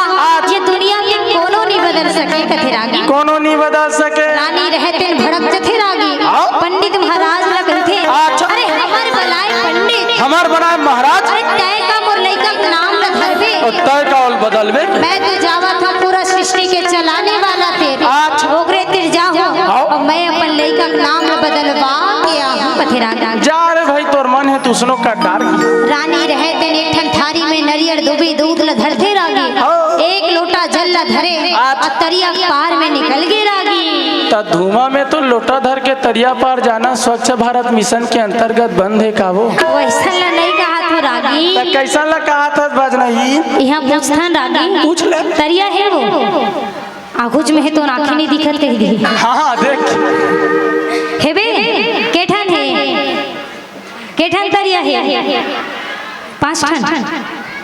ये दुनिया के कोनो नहीं बदल सके कथे रागी। कोनो नहीं बदल सके। रानी रहते भड़क जथे रागी। हाँ। पंडित महाराज ल कहिथे, अच्छा। अरे हमर बलाय पंडित, हमार बनाए महाराज। अरे तय का मोर लइका के नाम ल धरबे। और तय का ओल बदलबे। मैं तो जावत हूँ पूरा सृष्टि के चलाने वाला तेरे। अच्छा। ओकरे तिर जाहूँ हाँ। और मैं अपन लइका के नाम ल बदलवा के आहूँ कथे रागी। जा रे भाई, तोर मन हे तुसनो का कार। रानी रहते एक ठन थारी में नरियर दुबी दूध ल धरथे रागी। हाँ। एक लोटा जल ल धरे अच्छा। और तरिया के पार में निकल गे रागी। त धुआं में तो लोटा धर के तरिया पार जाना स्वच्छ भारत मिशन के अंतर्गत बंद हे का वो? वैसन ल नहीं कहा थो रागी। त कैसन ल कहा था भजनही? यहाँ पूछथन रागी। पूछ ले। तरिया हे वो? आगुच में हे तो आँखी नहीं दिखत कही दी। हाँ हाँ देख। हेबे, के ठन हे? के ठन तरिया हे? पाँच ठन,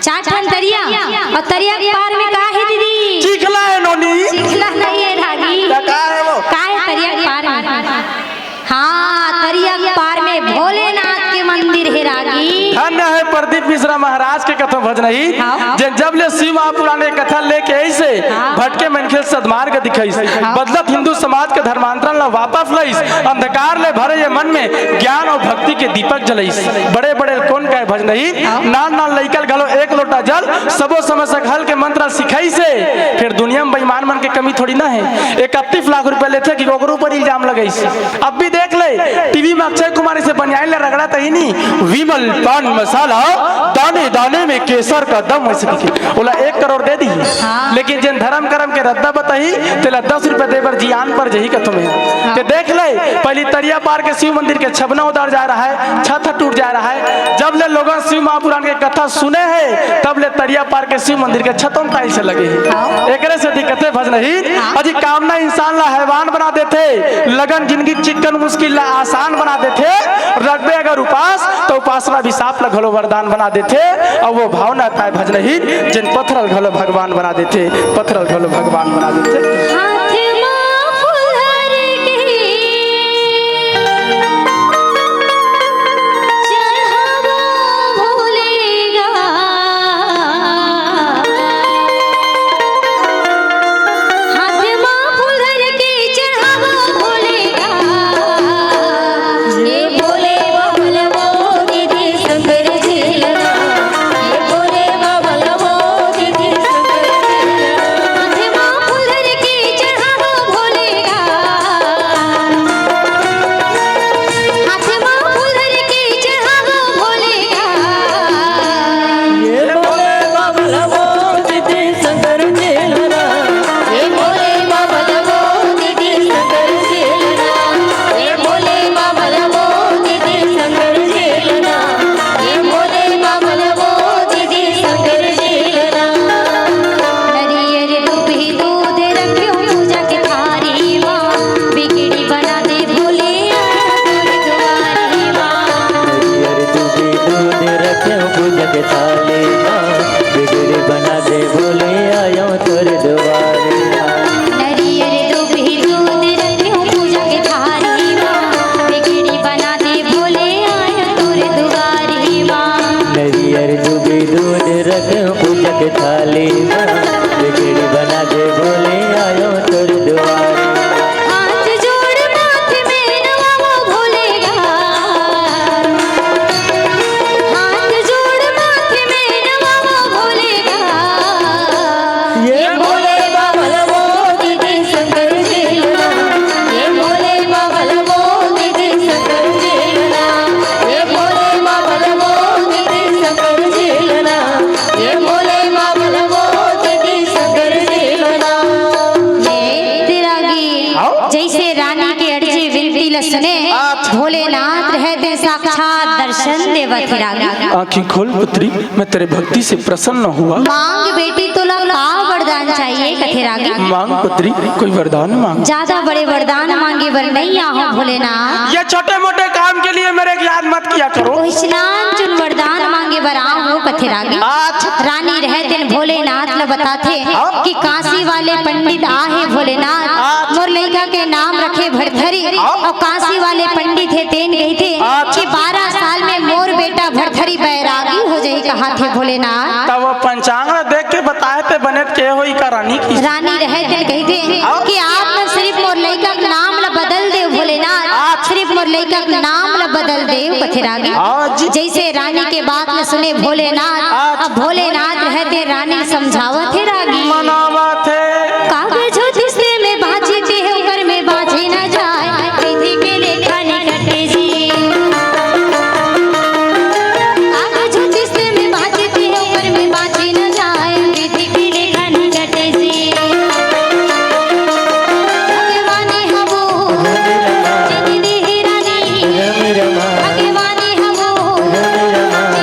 चार ठन तरिया। और तरिया के पार में का हे दीदी? चिखला हे नोनी। चिखला नहीं हे रागी। त का हे वो? का हे तरिया के पार में? हाँ, तरिया के पार में भोलेनाथ के मंदिर हे रागी। धन्य हे प्रदीप मिश्रा महाराज के कथों भजनही, हाँ। जेन जब ले शिव महापुराण के कथा लेके आइस हे, हाँ। भटके मनखे ल सदमार्ग दिखाइस, हाँ। बदलत हिंदू समाज के धर्मांतरण ला वापस लाइस, अंधकार ले भरे ये मन में ज्ञान अउ भक्ति के दीपक जलाइस। बड़े बड़े ल कोन कहे भजनही, हाँ। नान नान लइका ल घलो एक लोटा जल, सबो समस्या के हल के मंत्र सिखाइस हे। फेर दुनिया में बेईमान मन के कमी थोड़ी ना हे। इकतीस लाख रुपया लेथे कि ओकरो ऊपर इल्जाम लगाइस। अब भी देख ले, टीवी में अक्षय कुमार इसे बनियान ले रगड़त हे नी, विमल पान मसाला, दाने दाने में केसर का दम, ऐसे लिखे। ओला एक करोड़ दे दी, हाँ। लेकिन जेन धर्म कर्म के रद्दा बताही, तेला दस रुपया दे बर जियान पर जही कथों में। हाँ। ते देख ले, पहली तरिया पार के शिव मंदिर के छबना उतार जा रहा है, छत ह टूट जा रहा है। जब ले लोगन शिव महापुराण के कथा सुने हे, तब ले तरिया पार के शिव मंदिर के छतों टाइल से लगे हे। हाँ। एकरे से दिक्कते भजनही, हाँ। अजी कामना इंसान ला हैवान बना देथे, लगन जिंदगी चिक्कन मुश्किल ला आसान बना देथे। रखबे अगर उपास, तो उपासना अभिशाप ला घलो वरदान बना देथे। अउ वो भावना ताय भजनही, जेन पत्थर ल घलो भगवान बना देथे, पत्थर ल घलो भगवान बना देथे। हाथ मा फुलर के चढ़ावो भोलेगा। हाथ मा फुलर के चढ़ावो भोलेगा। ये भोले बाबा लवो दीदी शंकर जी लना। ये भोले बाबा लवो दीदी शंकर जी लना। हाथ मा फुलर के चढ़ावो भोलेगा। हाथ मा फुलर के चढ़ावो भोलेगा। ये भोले बाबा लवो दीदी शंकर जी लना। ये भोले बाबा लवो दीदी शंकर जी लना। ये भोले बाबा लवो दीदी शंकर जी लना। ये भोले बाबा लवो दीदी शंकर जी लना। नरियर दूबी दूध रख्यो पूजा के थारी मा, बिगड़ी बना दे भोले आया तोर दुआरी मा। नरियर दूबी दूध रख्यो पूजा के थाली मा, बिगड़ी बना दे भोले आया तोर दुआरी मा। नरियर दूबी दूध रख्यो पूजा के थारी मा, बिगड़ी बना दे भोले आया तोर दुआरी मा। नरियर दूबी दूध रख्यो पूजा के थाली मा, बिगड़ी बना दे भोले आया तोर दुआरी मा। हाथ जोड़ माथे में नवावो भोलेगा। हाथ जोड़ माथे में नवावो भोलेगा। ये भोले बाबा लवो दीदी शंकर जी लना। ये भोले बाबा लवो दीदी शंकर जी लना। ये भोले बाबा लवो दीदी शंकर जी लना। ये भोले बाबा लवो दीदी शंकर जी लना। हे तेरा गी, हाँ? जैसे रानी के अर्जी विनती ल सुने, अच्छा। भोलेनाथ रहे तेन साक्षात दर्शन देवत हे रागी। आँखी खोल पुत्री, मैं तेरे भक्ति से प्रसन्न हुआ। मांग बेटी तोला का वरदान चाहिए कथे रागी। मांग पुत्री, कोई वरदान मांग। ज्यादा बड़े वरदान मांगे बर नहीं आहो भोलेनाथ। ये छोटे मोटे काम के लिए मेरे को याद मत किया करो। ओइसना चुन वरदान मांगे बर आहो कथे रागी। अच्छा। रानी रहे तेन भोलेनाथ ल बताथे हाँ। कि काशी वाले पंडित आहे भोलेनाथ, हाँ। मोर लइका के नाम रखे भरथरी हाँ। अउ काशी वाले पंडित हे तेन कहिथे हाँ। कि बारह साल में मोर बेटा भरथरी बैरागी हो जाही कहाथे भोलेनाथ। तब वो पंचांग ल देख के बताए ते बने के होई का रानी की। रानी रहे तेन कहिथे हाँ। कि आप न सिर्फ मोर लइका के नाम ल बदल देव भोलेनाथ, हाँ। सिर्फ मोर लइका के नाम ल बदल देव कथे रागी। हाँ जी। जैसे रानी के बात ल सुने भोलेनाथ, हाँ। अब भोलेनाथ रहे तेन रानी समझावत हे रागी। मनावत हे। कागज हो जिससे में बांचे ते है, ऊपर में बांचे न जाए। विधि के लेखा नहीं कटे जी। कागज हो जिससे में बांचे ते है, ऊपर में बांचे न जाए। विधि के लेखा नहीं कटे जी। भगवान हवो, जिन देहि रानी। भगवान हवो,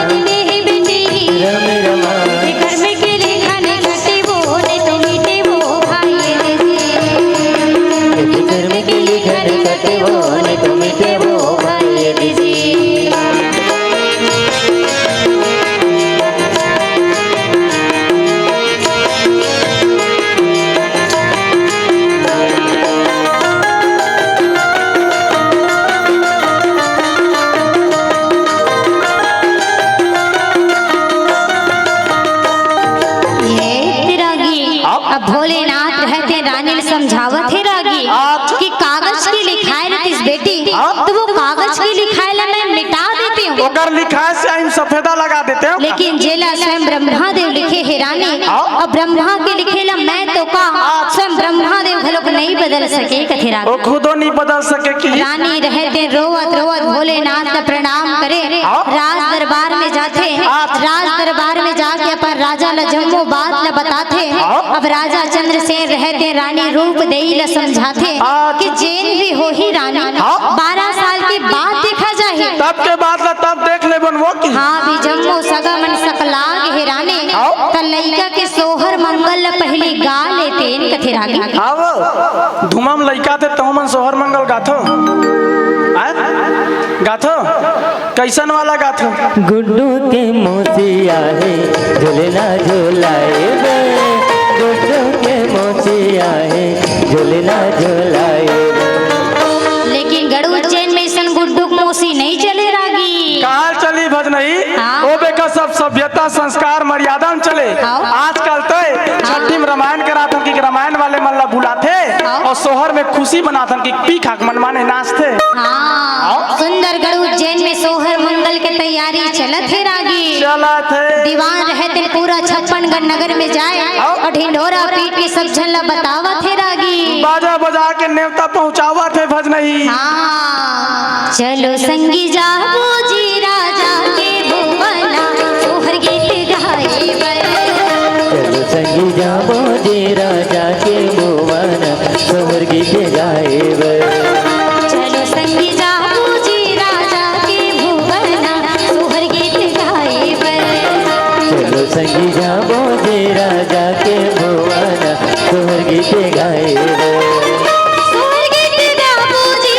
जिन देहि बेटी। कर्म के लेखा नहीं कटे वो, नहीं तो भोलेनाथ रहते रानी ल समझावत हे रागी अच्छा। कि कागज के लिखाए रहतिस बेटी, हाँ। तो वो कागज के लिखाए ला मैं मिटा देती हूँ। ओकर लिखाए स्याही म सफेदा लगा देते हो। लेकिन जेला स्वयं ब्रह्मा देव लिखे हे रानी, हाँ। अब ब्रह्मा के लिखे ला मैं तो का, हाँ। स्वयं ब्रह्मा देव घलोक नहीं बदल सके कथे रागी। वो खुदो नहीं बदल सके कि रानी रहते रोवत रोवत भोलेनाथ ला प्रणाम करे, हाँ। राज दरबार में जाथे, हाँ। राज दरबार में जाके अपन राजा ला जम्मो बात ला बताथे। हाँ। अब राजा चंद्रसेन रहते रानी रूप देई ला समझाथे हाँ। कि जेन भी होही रानी, हाँ। बारह साल के बाद देखा जाही। तब के बाद ला तब देख लेबन वो की। हाँ, भी जम्मो सगा मन सकला गे हे रानी। हाँ। त लइका के सोहर मंगल ला पहिली गा लेतेन कथे रागी। हाँ वो, धुमा म लइका थे तहु मन सोहर मंगल गाथो। आय? गाथो? कइसन वाला गाथो? गुड्डू के मौसी आहे, झुलना झुलाए बे। गुड्डू के मौसी आहे, झुलना झुलाए बे। लेकिन गढ़ उज्जैन में अइसन गुड्डू के मौसी नहीं चले रागी। काल चली भजनई, हाँ। ओ बेका सब सभ्यता, संस्कार, मर्यादा म चले। हाँ। आजकल तय हाँ। छट्ठी म रामायण कराथन कि रामायण वाले मन ला बुलाथे हाँ। अउ सोहर में खुशी मनाथन कि पी खा के मनमाने नाचथे। हाँ। हाँ। सुंदरगढ़ उज्जैन में सोहर मंगल के तैयारी चलत हे रागी। चलत हे। दीवान रहते पूरा छप्पनगढ़ नगर में जाए हाँ। अउ ढिंढोरा पीट के सब झन ला बतावत हे रागी। बाजा बजा के नेवता पहुँचावत हे भजनई। हाँ। चलो संगी जाबो जी राजा के भुवना, सोहर गीत गाए बर। चलो संगी जाबो जी राजा के भुवना, सोहर गीत गाए बर। चलो संगी जाबो जी राजा के भुवना, सोहर गीत गाए बर। चलो संगी जाबो जी राजा के भुवना, सोहर गीत गाए बर। सोहर गीत गाबो जी,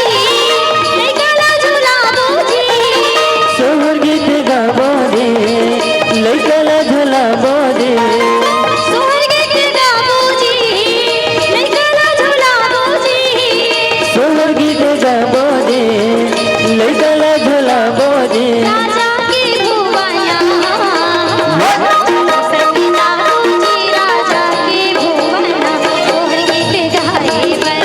लइका ला झुलाबो जी। सोहर गीत गाबो जी, लइका ला झुलाबो जी। सोहर गीत गाबो जी, लइका ला झुलाबो जी। सोहर गीत गाबो जी, लइका ला झुलाबो जी। राजा के भुवना। संगी जाबो जी राजा के भुवना, सोहर गीत गाए बर।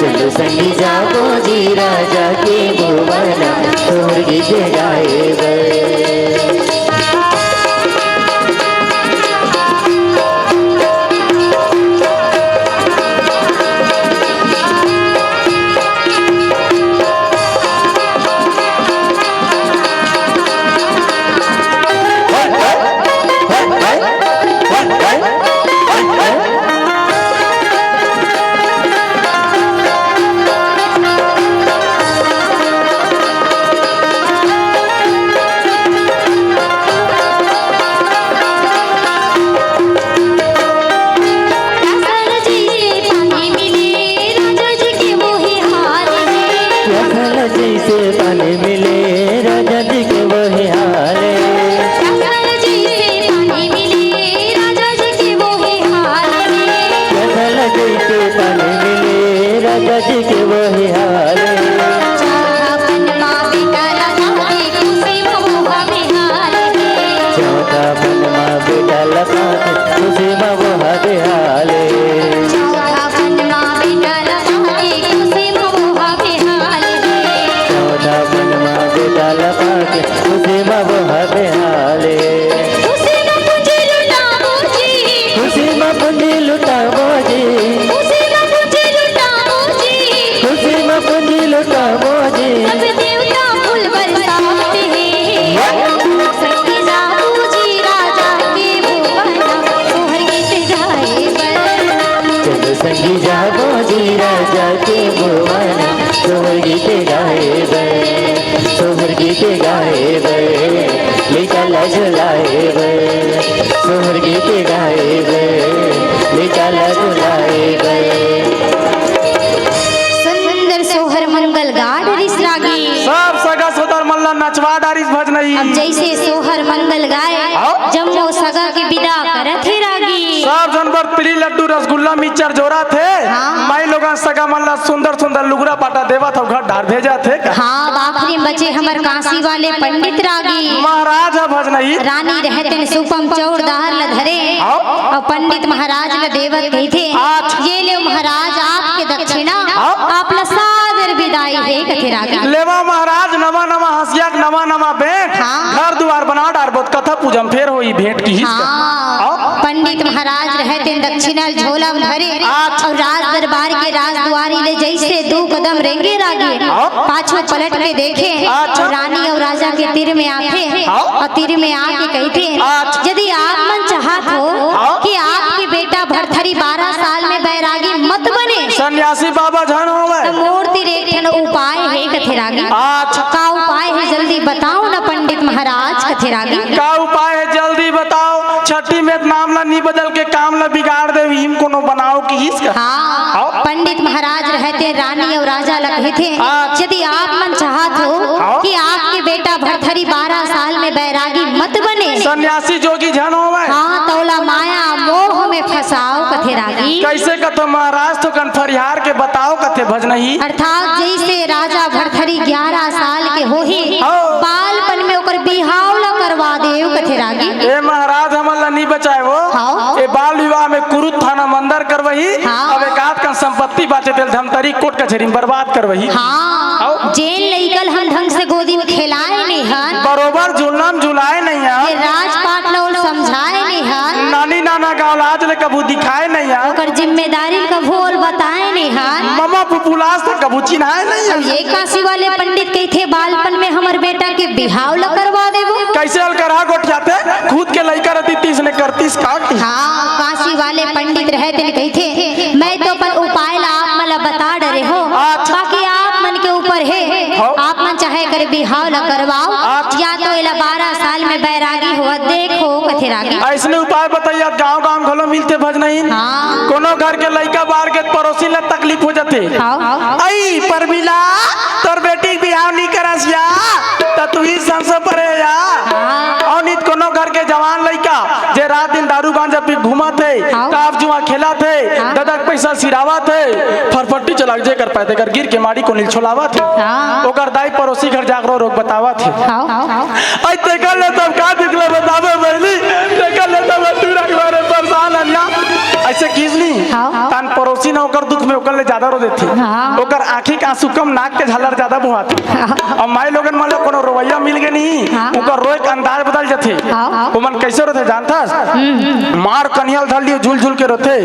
चलो संगी जाबो जी राजा के भुवना, सोहर गीत गाए बर। प्यासल जइसे पानी मिले, राजा जी के वही हाल हे। प्यासल जइसे पानी मिले, राजा जी के वही हाल हे। प्यासल जइसे पानी मिले, राजा जी के वही हाल हे। प्यासल जइसे पानी मिले, राजा जी के वही हाल हे। चाहा पनमा बेटा लगा के खुशी म वो हा बेहाल हे। चौथा पनमा बेटा लगा के खुशी म वो हा बेहाल हे। चौथा पनमा बेटा लगा के खुशी म वो हा बेहाल हे। चौथा पनमा बेटा लगा के खुशी म वो हा बेहाल हे। खुशी म पूंजी लुटाबो जी। खुशी म पूंजी लुटाबो जी। खुशी म पूंजी लुटाबो जी। खुशी म पूंजी लुटाबो जी। सब देवता फूल बरसावत हे। संगी जाबो जी राजा के भुवना, सोहर गीत गाए बर। चलो संगी जाबो जी राजा के भुवना, सोहर गीत गाए बर। सोहर गीत गाए बर, लइका ला झुलाए बर। सोहर गीत गाए बर, लइका ला झुलाए बर। सुंदर सोहर मंगल गा डरिस रागी। सब सगा सोदर मन ला नचवा डारिस भजनई। अब जइसे सोहर मंगल गाए, हाँ। जम्मो सगा के बिदा करत हे रागी। सब झन बर तिली लड्डू रसगुल्ला मिक्सचर जोरत हे। हाँ। माई लोगन सगा मन ला सुंदर सुंदर लुगरा पाटा देवत हव घर डार भेजत हे का। हाँ, अब आखिरी म बचे हमर काशी वाले पंडित रागी। महाराज ह भजनई। रानी रहते सुपम चौर दाहर ल धरे। हाँ। पंडित महाराज ल देवत कहिथे, अच्छा। ये ले महाराज आपके दक्षिणा, हाँ। आप ल सादर बिदाई हे कथे रागी। लेवा महाराज, नवा नवा हंसिया के नवा नवा बेंट, हाँ। घर दुवार बना डारबो त कथा पूजा म फेर होई भेंट किहिस का। हाँ। हाँ। पंडित महाराज रहे तेन दक्षिणा ल झोला म धरे, अच्छा। अउ राज दरबार के राजदुआरी ले जइसे दू कदम रेंगे रागी, हाँ। पाछू पलट के देखे, अच्छा। अउ रानी अउ राजा के तीर में आथे, हाँ। अउ तीर में आके कहिथे, अच्छा। यदि आप मन चाहत हो, हाँ। कि आपके बेटा भरथरी बारह साल में बैरागी मत बने, सन्यासी बाबा झन होवय। त मोर तीर एक ठन उपाय हे कथे रागी। अच्छा। का उपाय हे, जल्दी बताओ न पंडित महाराज कथे रागी। का उपाय हे, जल्दी बताओ। छठी में नाम ला नी बदल के काम ला बिगाड़ देव, इही म कोनो बनाव किहिस का। हाँ, हाँ। पंडित महाराज रहे तेन रानी अउ राजा ला कहिथे, अच्छा। यदि आप मन चाहत हो, हाँ। कि आपके बेटा भरथरी बारह साल में बैरागी मत बने, सन्यासी जोगी झन होवय। हाँ, त ओला माया मोह में फंसाव कथे रागी। कइसे कथो महाराज, थोकन फरियार के बताव कथे भजनही। अर्थात जइसे राजा भरथरी ग्यारह साल के होही, हाँ। बालपन में ओकर बिहाव ला करवा देव कथे रागी। ए महाराज, हमन ला नी बचाय वो। हाँ। ए बाल विवाह में कुरुद थाना म अंदर करवही, हाँ। अब एकाध कन संपत्ति बाचे तेल धमतरी कोर्ट कचहरी में बर्बाद करवही। हाँ। हाँ। जेन लइका ल हम ढंग से गोदी में खेलाय नइ हन, बरोबर झुलना म झुलाय नइ हन, जे राजपाट ल ओला समझाय नइ हन, नानी नाना गाँव लाज ले कभू दिखाय नइ हन, ओकर जिम्मेदारी ल कभू ओला बताय नइ हन, ममा पुपुलास त कभू चिन्हाय नइ हन। अब ये काशी वाले पंडित कहिथे, बालपन में हमर बेटा के बिहाव ल करवा देबो। कइसे अलकरहा गोठियाथे? खुद के लइका रतिस तइसने करतिस का? हाँ, काशी वाले पंडित रहे तेन कहिथे, मैं तो अपन उपाय ला आप मन ला बता डरे हो, अच्छा। बाकी आप मन के ऊपर हे। हाँ। आप मन चाहे कर बिहाव ला करवाओ, अच्छा। या तो एला बारह साल में बैरागी होवत देखो कथे रागी। अइसने उपाय बताइया, गाँव गाँव घलो मिलथे भजनही। हाँ। कोनो घर के लइका बार के परोसी ला तकलीफ हो जाथे। हाँ। अई परमिला, तोर बेटी के बिहाव नी करस या, त तुही संसो परे या। हाँ। अउ नित कोनो घर के जवान लइका, जे रात दिन दारू गांजा पी घूमत हे, हाँ। ताश जुआ खेलत हे, हाँ। ददा के पैसा सिरावत हे, फरफट्टी चला के जेकर पाए तेकर गिर के माड़ी कोनी ल छोलावत हे। हाँ। ओकर दाई परोसी घर जाके रो रो के बतावत हे। हाँ। अई तेकर ले तब का दिखले बतावे बहिनी, तेकर ले तब तू रखवारे परेशान हन या। अइसे किहिस नी, हाँ। तहान परोसी न ओकर दुख में ओकर ले जादा रो देथे। हाँ। ओकर आँखी के आंसू कम, नाक के झालर जादा बोहाथे। हाँ। अउ माई लोगन मन ला कोनो रोवइया मिल गे नी, हाँ। ओकर रोए के अंदाज बदल जाथे। हाँ। ओमन कइसे रोथे जानथस? हम्म। मार कनिहा ल धर लियो, झुल झुल के रोथे।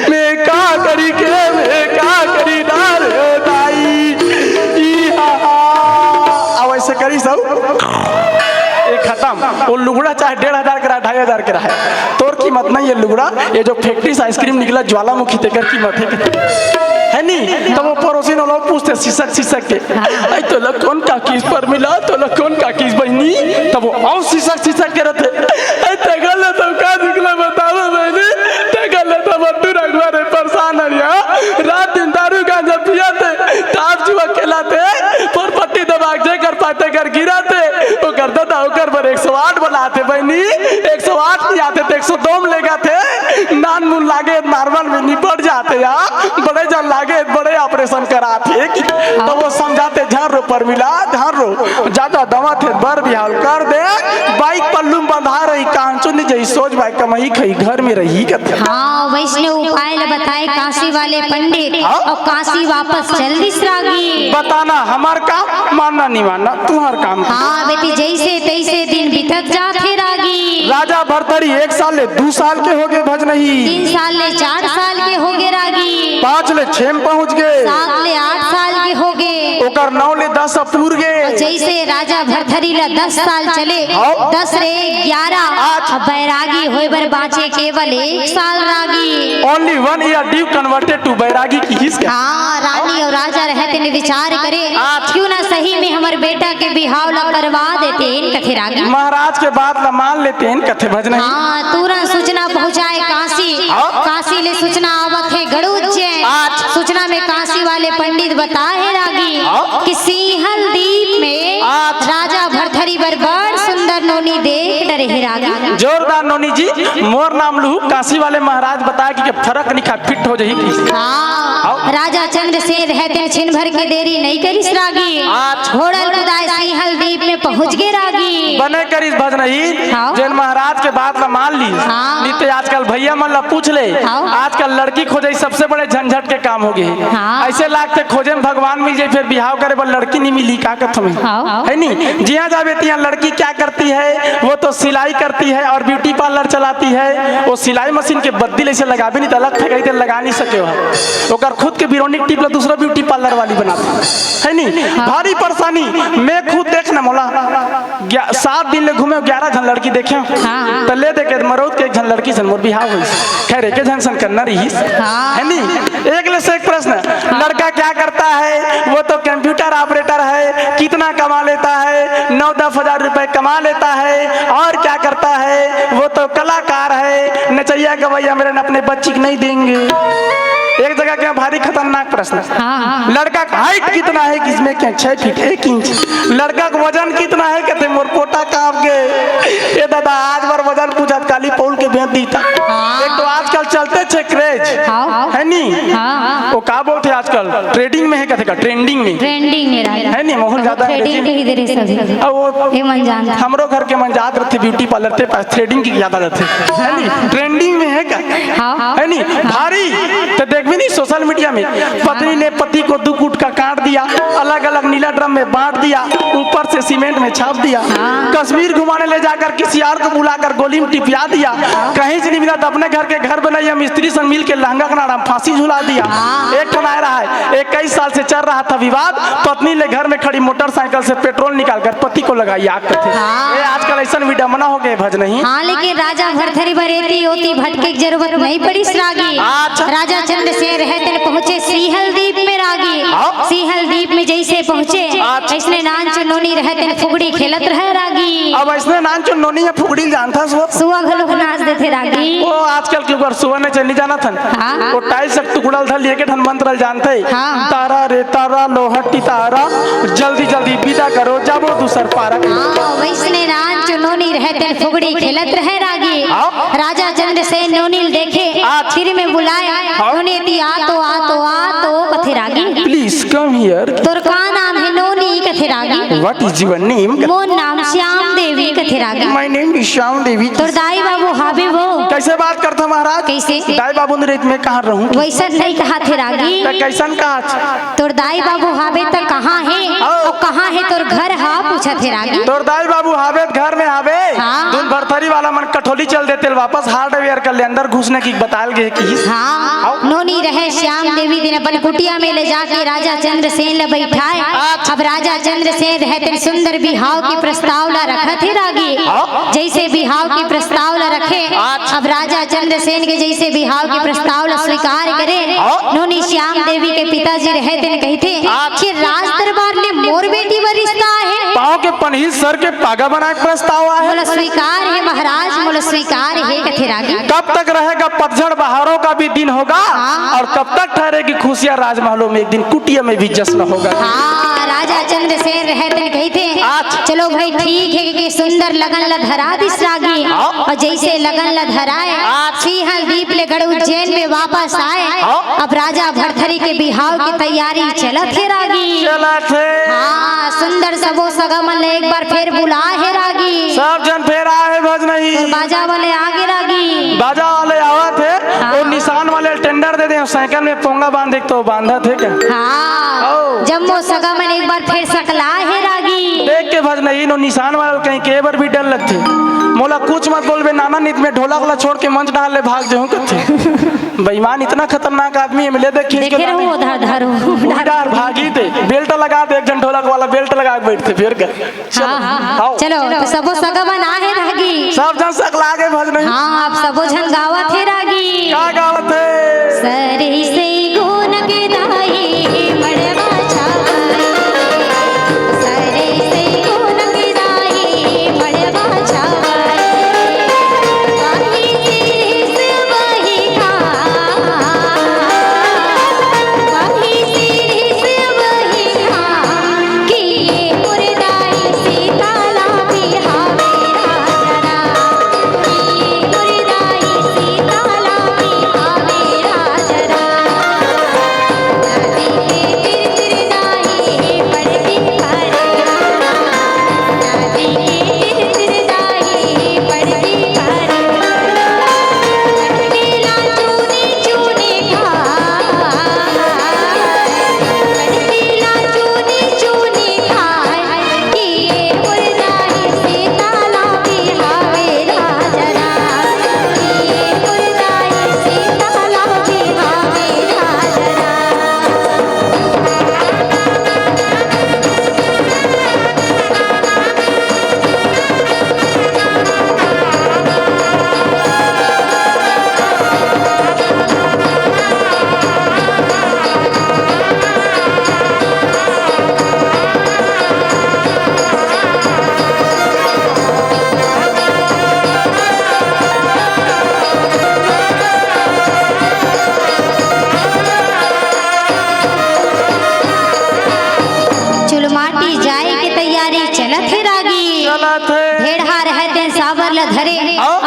मैं का करी के, मैं का करी ना रे ओ दाई। ई हा हा। अब अइसे करी सब। ए खतम। वो लुगड़ा चाहे डेढ़ हजार के रहा, ढाई हजार के रहा, तोर कीमत नइ हे लुगड़ा। ये जो factory से ice cream निकला ज्वालामुखी, तेकर कीमत हे। हे नी? त वो परोसी न लोग पूछथे सिसक सिसक के, "अई तोला कोन काकिस परमिला, तोला कोन काकिस बहिनी?" त वो अउ सिसक सिसक के रथे, "अई तेकर ले तब का दिखला बतावा बहिनी, तेकर ले तब तू रखवारे परेशान हन या, रात दिन दारू गांजा पियत हे, ताश जुआ खेलत हे, फरफट्टी दबा के जेकर पाए तेकर गिरत हे, ओकर ददा ओकर बर एक सौ आठ बलाथे बहिनी, एक सौ आठ नी आथे त एक सौ दो म लेगथे, नानमुन लागे त normal में निपट जाथे या, बड़े झन लागे त बड़े operation कराथे।" त वो समझाथे, "झन रो परमिला, झन रो, जादा दवा थे बर बिहाव कर दे, बाइक पल्लू म बंधा रही, कांचो नी जही, सोच भाई कमाई खई घर में रही," कथे। हाँ, वइसने उपाय ल बताए काशी वाले पंडित, हाँ? अउ काशी वापस चल दिस रागी। बताना हमर काम, मानना नी मानना तुंहर काम। हाँ बेटी, जइसे तइसे दिन बीतत जाथे रागी। राजा भरथरी एक साल ले दू साल के होगे भजनही। तीन साल ले चार साल के होगे रागी। पाँच ले छे म पहुंच गे। सात ले आठ साल के होगे। ओकर नौ ले दस ह पूर गे। अउ जइसे राजा भरथरी ला दस साल चले, हाँ। दस ले ग्यारह, आज अब बैरागी होय बर बांचे केवल एक साल रागी। Only one year due converted to बैरागी किहिस का। हाँ, रानी अउ राजा रहे तेन विचार करे, आज क्यों ना सही में हमर बेटा के बिहाव ला करवा देतेन, कथे रागी। महाराज के बात ला मान लेतेन, कथे भजनही। हाँ, तुरंत सूचना पहुंचाए काशी। हाँ। काशी ले सूचना आवत हे गड़ उज्जैन। आज सूचना में काशी वाले पंडित बताए हे हाँ? कि सिंहल दीप में अच्छा। राजा भरथरी बर बड़ सुंदर नोनी देख डरे हे रागी। जोरदार नोनी जी, मोर नाम लुहू काशी वाले महाराज बताय कि के फरक निखा फिट हो जही कि। हाँ। हाँ। राजा चंद्रसेन रहे तेन छिन भर के देरी नइ करिस रागी। अच्छा। घोड़ल कुदाय सिंहल दीप में पहुँच गे रागी। बने करिस भजनही, हाँ। जेन महाराज के बात ला मान ली। हाँ। नहीं तो आजकल भैया मन ला पूछ ले। हाँ। आजकल लड़की खोजे सबसे बड़े झंझट के काम हो गे हे। हाँ। ऐसे लागथे खोजे में भगवान मिल जाए, फिर बिहाव करे बर लड़की नहीं मिली, का कथों मैं? हाँ। है नहीं? जिहाँ जाबे तिहाँ लड़की क्या करती है, वो तो सिलाई करती है और ब्यूटी पार्लर चलाती है। वो सिलाई मशीन के बद्दी ले से लगाबे नहीं तो अलग फेंकाई, ते लगा नहीं सके हो। ओकर खुद के बिरोनी टिप ला दूसरा ब्यूटी पार्लर वाली बनाती है, नहीं? हाँ। भारी परेशानी। मैं खुद देख ना मोला, ग्या-, सात दिन ले घूमे, ग्यारह झन लड़की देखे। हाँ। त ले दे के मरौत के एक झन लड़की सन मोर बिहाव होइस। खैर, एक झन सन करना रहीस। हाँ। है नी? एक ले से एक प्रश्न, हाँ। लड़का क्या करता है? वो तो कंप्यूटर ऑपरेटर है। कितना कमा लेता है? नौ दस हजार रुपए कमा लेता है। और क्या करता है? वो तो कलाकार है, नचैया गवैया मेरे अपने बच्ची को नहीं देंगे। एक जगह के भारी खतरनाक प्रश्न। हाँ, हाँ। लड़का का हाइट कितना है? किसमें क्या छह फीट एक इंच। लड़का का वजन कितना है? कहते मोर पोटा कांप गे। ये दादा, आज बार वजन पूछत काली पौल के बेच दीता। हाँ। एक तो आजकल चलते छे क्रेज। हाँ। है नी? हाँ। वो का बोलते आजकल ट्रेडिंग में है, कहते का ट्रेंडिंग में। ट्रेंडिंग में रहा। है नी? मोहन ज्यादा ट्रेडिंग अंग्रेजी। कही दे रहे सभी। अब वो ये मन जानता। हमरो घर के मन जात रहते ब्यूटी पार्लर ते पास थ्रेडिंग की ज्यादा रहते। है नी? ट्रेंडिंग में है क्या? हाँ। है नी? भारी। तो देख भी नहीं सोशल मीडिया में, पत्नी ने पति को दो गुट का काट दिया, अलग-अलग नीला ड्रम में बांट दिया, ऊपर से सीमेंट में छाप दिया। हाँ। कश्मीर घुमाने ले जाकर किसी और को बुलाकर गोली में टिपिया दिया। कहीं से नहीं मिला तो अपने घर के घर बनाइया मिस्त्री संग मिल के लहंगा के नाड़ा में फांसी झुला दिया। हाँ। एक ठन आय रहा है, इक्कीस साल से चल रहा था विवाद, पत्नी ने घर में खड़ी मोटरसाइकिल से पेट्रोल निकालकर पति को लगाई आग कथे। हाँ। ये आजकल ऐसा विडम्बना हो गए भजनही। हाँ, लेकिन राजा भरथरी बर एती ओती भटके के जरूरत नहीं पड़िस रागी। अच्छा। राजा चंद्रसेन रहे तेन पहुँचे सीहल दीप में रागी। हाँ। सीहल दीप में जैसे पहुँचे, अच्छा। ऐसने नान चुनोनी रहे तेन फुगड़ी खेलत रहे रागी। अब ऐसने नान चुनोनी या फुगड़ी जानता सो? सुआ घलो नाच देथे रागी। वो आजकल के ऊपर सुआ ने चली जाना था। हाँ। वो टाइल्स के टुकड़ा ल धर लिए के ठन मंत्र ल जानते। हाँ। तारा रे तारा लोहटी तारा, जल्दी जल्दी विदा करो, जाबो दूसर पारा। हाँ, वैसने नान चुनोनी रहे तेन फुगड़ी खेलत रहे रागी। हाँ। राजा चंद्रसेन नोनी ल देखे, हाँ। सिर में बुलाए, हाँ। नोनी ती आ तो, आ तो, आ तो, कथे रागी। Please come here। तोर का नाम है? नोनी कथे रागी। What is your name? मोर नाम श्याम देवी कथे रागी। My name is श्याम देवी। तोर दाई बाबू हाबे वो? कैसे बात करता महाराज? कैसे? दाई बाबू ने रेत में कहाँ रहूं? वैसन नहीं कहा थे रागी। त कैसन कहा? तोर दाई बाबू हाबे त कहाँ है? हाँ। और कहाँ है तोर घर हा? पूछा थे रागी। तोर दाई बाबू हाबे त घर में हाबे। हाँ। दुन भरथरी वाला मन कठोली चल देते, वापस हार्डवेयर कर ले, अंदर घुसने की बतायल गए कि। हाँ। हाँ। नोनी रहे श्याम देवी दिन अपन कुटिया में ले जाके राजा चंद्रसेन ल बैठाए। अच्छा। अब राजा चंद्रसेन रहे तेन सुंदर बिहाव के प्रस्ताव ला रखत हे रागी। हाँ। जैसे बिहाव के प्रस्ताव ला रखे, अच्छा। अब राजा चंद्रसेन के जैसे बिहाव के प्रस्ताव ला स्वीकार करे, हाँ। नोनी श्याम देवी के पिताजी रहे तेन कहिथे अच्छा। कि राज दरबार ले मोर बेटी बर रिश्ता आहे। पाँव के पनही सर के पागा बना के प्रस्ताव आहे। मोला स्वीकार हे महाराज, मोला स्वीकार हे कथे रागी। कब तक रहेगा पतझड़ बहारों का भी दिन होगा हाँ। और कब तक ठहरेगी खुशियां राजमहलों में, एक दिन कुटिया में भी जश्न होगा। हाँ, राजा चंद्रसेन रहे तेन कहिथे, अच्छा। चलो भाई ठीक है कि सुंदर लगन ला धरा दिस रागी हाँ। और जैसे लगन ला धराए अच्छा। सिंहल दीप ले गढ़ उज्जैन में वापस आए। हाँ। अब राजा भरथरी के बिहाव की तैयारी चलत हे रागी। चलत हे। हाँ, सुंदर सबो सगा मन ला एक बार फिर बुला हे रागी। सब जन फेर आए भजनही। तोर बाजा वाले आगे रागी। बाजा वाले आवत हे। हाँ। वो निशान वाले टेंडर दे दे, साइकिल में पोंगा बांधे तो बांधत हे क्या? हाँ। ओ। जम्मो सगा मन एक बार फिर सकला हे रागी। देख के भजनही नो निशान वाले कहीं के बर भी डर लगथे। मोला कुछ मत बोलबे नाना, नित में ढोलक ला छोड़ के मंच डाल ले भाग जाऊं कथे। बेईमान इतना खतरनाक आदमी है, मिले देख खींच के देखे लाने। रहू उधार धारू। उधार भागी थे, बेल्ट लगा दे, एक जन ढोलक वाला बेल्ट लगा के बैठते फिर कर। चलो, हाँ, हाँ, हाँ। आओ। चलो, तो सबो सगा मन आहे रागी। सब जन सकला के भजनही। हाँ, आप सबो झन गावत हे रागी। का गावत हे? सरे से गोनक दाई मड़वा छावई। सरे से गोनक दाई मड़वा छावई। वही सिरिस वही खाए। वही सिरिस वही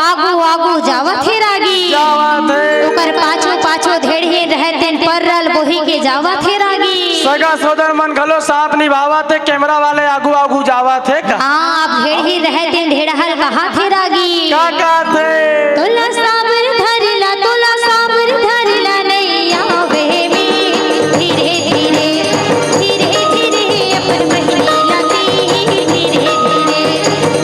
आगू आगू जावत हे रागी। जावत हे। ओकर पाछू पाछू धेड़ही रहय तेन परल बोही के जावत हे रागी। सगा सोदर मन घलो साथ निभावत हे, कैमरा वाले आगू आगू जावत हे का? हाँ, अब धेड़ही रहय तेन ढेड़हल कहाथे रागी। का कहाथे? तोला साबर धरला, तोला साबर धरला, नइ आवे में। धीरे धीरे, धीरे धीरे अपन बहिनी ला तीर, धीरे धीरे,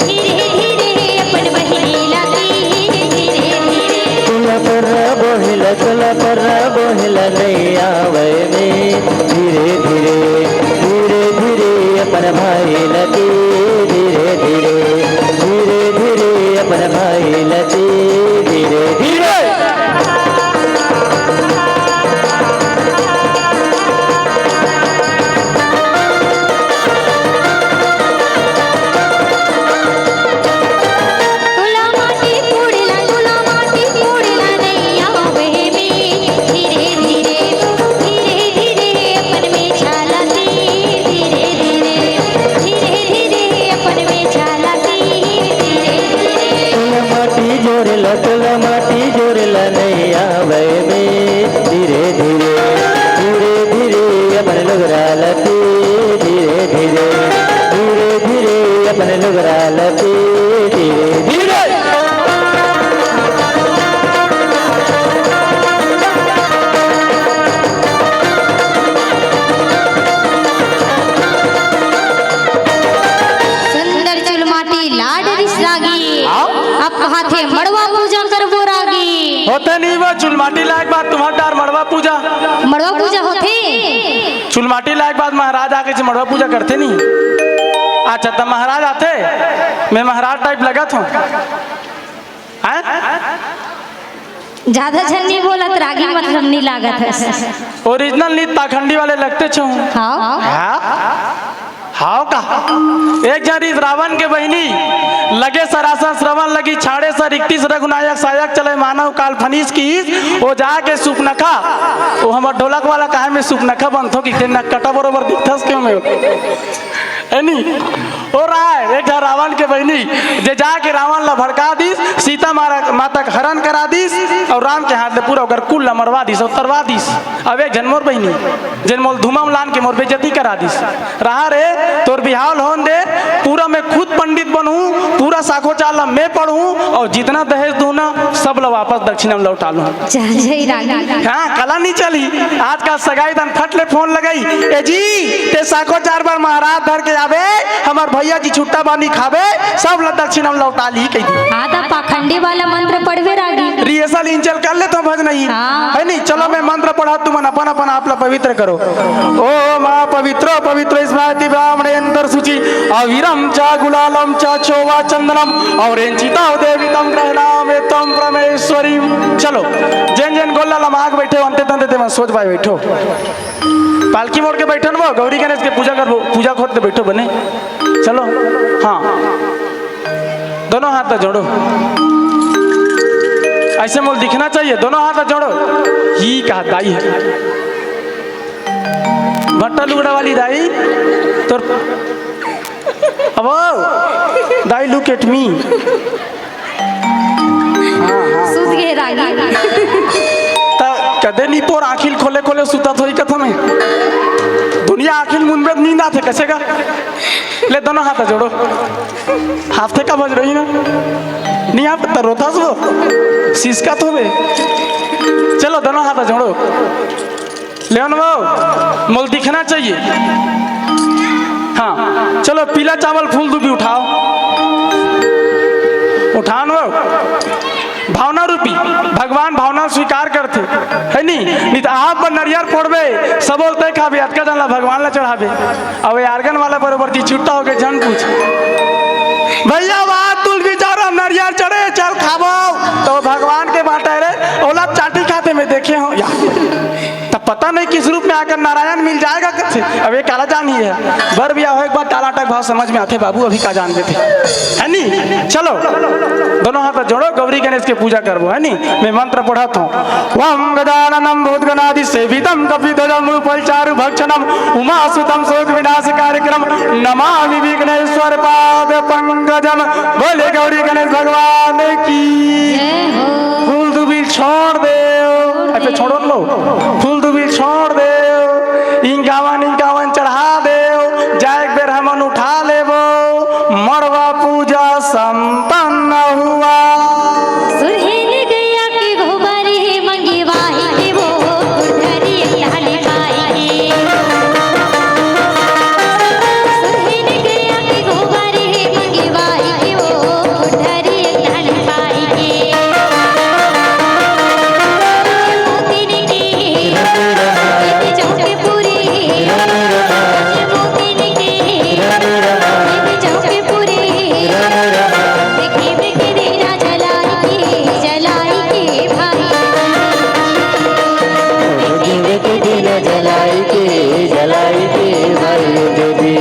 धीरे धीरे अपन बहिनी ला तीर, धीरे धीरे। तोला पर्रा बोहेला, तोला पर्रा बोहेला, नइ आवे में। धीरे धीरे, धीरे धीरे अपन भाई ला तीर, धीरे धीरे, धीरे धीरे अपन भाई ला तीर, धीरे धीरे। तोला माटी कोड़ला, तोला माटी कोड़ला नइ आवे में। धीरे धीरे, धीरे धीरे अपन मेछा ला तीर, धीरे धीरे, धीरे धीरे अपन मेछा ला तीर, धीरे धीरे। तोला माटी जोरेला, तोला माटी जोरेला नइ आवे में। धीरे धीरे, धीरे धीरे अपन लुगरा ला तीर, धीरे धीरे, धीरे धीरे अपन लुगरा ला तीर, धीरे धीरे। सुंदर चुलमाटी ला डरिस रागी। हाँ? अब कहाथे मड़वा पूजा करबो रागी। होथे नहीं वो चुलमाटी लायक बात तुम्हार डार मड़वा पूजा। मड़वा पूजा होथे। चुलमाटी लायक बात महाराज आके जी मड़वा पूजा करथे नहीं। अच्छा, त महाराज आथे, मैं महाराज टाइप लगत हूँ। हैं? ज्यादा झन नहीं बोलत, रागी मतलब नहीं लागत है। ओरिजिनल नहीं, पाखंडी वाले लगते छो। हाँ। हाँ? हाव का? एक झन रिहिस रावण के बहिनी, लगे सरासन श्रवण लगी, छाड़े सर इकतीस रघुनायक, सायक चले मानव काल फनीस किहिस, ओ जाके सुपनखा, ओ हमर ढोलक वाला काहे में सुपनखा बनथो कि तेन नक्कटा बरोबर दिखथस क्यों में? है नी? ओ राय, एक झन रावण के बहिनी, जे जाके रावण ला भड़का दिस, सीता मारा, माता के हरण करा दिस, अउ राम के हाथ ले पूरा ओकर कुल ला मरवा दिस अउ तरवा दिस। अब एक झन मोर बहिनी, जेन मोल धुमा म लान के मोर बेइज्जती करा दिस। रहा रे, तोर बिहाव ल होन दे, पूरा मैं खुद पंडित बनहूँ, पूरा साखोचार ला मैं पढ़हूँ, अउ जितना दहेज दूँ ना, सब ला वापस दक्षिणा म लौटा लूँ। चल जई रागी। हाँ, कला नहीं चली। आजकल सगाई दन फट ले फोन लगाई, "ए जी, ते साखोचार बर महाराज धर के आबे, हमर भैया जी छुट्टा बानी खाबे, सब ला दक्षिणा म लौटा ली," कही दी। हाँ, त पाखंडी वाला मंत्र पढ़बे रागी। रिहर्सल इंचल कर ले तो भज नहीं। हाँ। है नहीं? चलो मैं मंत्र पढ़ा, तुमन अपन अपन आप ला पवित्र करो। ओम आ पवित्र पवित्र स्मृति ब्राह्मणेंद्र शुचि अविरम चा गुलालम चा चोवा चंदनम और एंचिता देवी तम ग्रहणाम तम परमेश्वरी। चलो, जेन जेन गोल्ला लमाग बैठे हो, अंते तंते ते मन सोच पाए बैठो। पालकी मोड़ के बैठन वो, गौरी गणेश के पूजा करबो, पूजा खोद के बैठो बने। चलो, हाँ। दोनों हाथ जोड़ो। ऐसे मोल दिखना चाहिए, दोनों हाथ जोड़ो। ही कहा दाई है। भट्टा लुगड़ा वाली दाई, तोर, अब दाई, look at me। हाँ, हाँ। सुत गे रागी। त कदे नी पोर आँखिल खोले खोले सुतत होई कथा में। दुनिया आँखिल मुंदबे त नींद आथे, कसे का? ले दोनों हाथ जोड़ो। हाफथे का भज रही ना? नी हाफत त रोथस वो। सिसकत होबे। चलो दोनों हाथ जोड़ो। लेवन वो, मोल दिखना चाहिए। हाँ, चलो पीला चावल फूल दूबी उठाओ। उठान वो। भावना रूपी, भगवान भावना स्वीकार करथे, है नी? नहीं तो आप पर नरियर फोड़बे, सब बोलते खाबे, अतका जन ला भगवान ला चढ़ाबे। अब ये आर्गन वाला बरोबर जी छुट्टा होके झन पूछ। भैया, बात तुल विचार, हम नरियर चढ़े, चल खाबो। तो भगवान के बाटे रे, ओला चाटी खाते में देखे हो या। तब पता नहीं किस रूप में आकर नारायण मिल जाएगा कब से। अब ये काला जान ही है। बर बिहाव होय के बाद टालाटक भाव समझ में आथे बाबू, अभी का जान देथे, है नी? चलो, दोनों हाथ जोड़ो, गौरी गणेश के पूजा करबो, है नी? मैं मंत्र पढ़त हूँ। वं गजाननं भूतगणादिसेवितं कपिध्वजं मुनिफलचारुभक्षणं उमासुतं शोकविनाशकारिकरं नमामि विघ्नेश्वर पाद पंकजम। बोले गौरी गणेश भगवान की। जय हो। फूल दुबिल छोड़ देव। अरे छोड़ो लो। फूल दुबिल छोड़ देव। इंकावन इंकावन चढ़ा देव। जाए एक बेर हमन उठा लेबो। मड़वा पूजा संपन्न हुआ। सुरहिन गैया के गोबर हे मंगवाही के वो, गुरधरी लाल माई के। सुरहिन गैया के गोबर हे मंगवाही के वो, गुरधरी लाल माई के। मोतिन के चौक पूरी, मोतिन के चौक पूरी। जलाई के भाई, जलाई के भाई दीदी।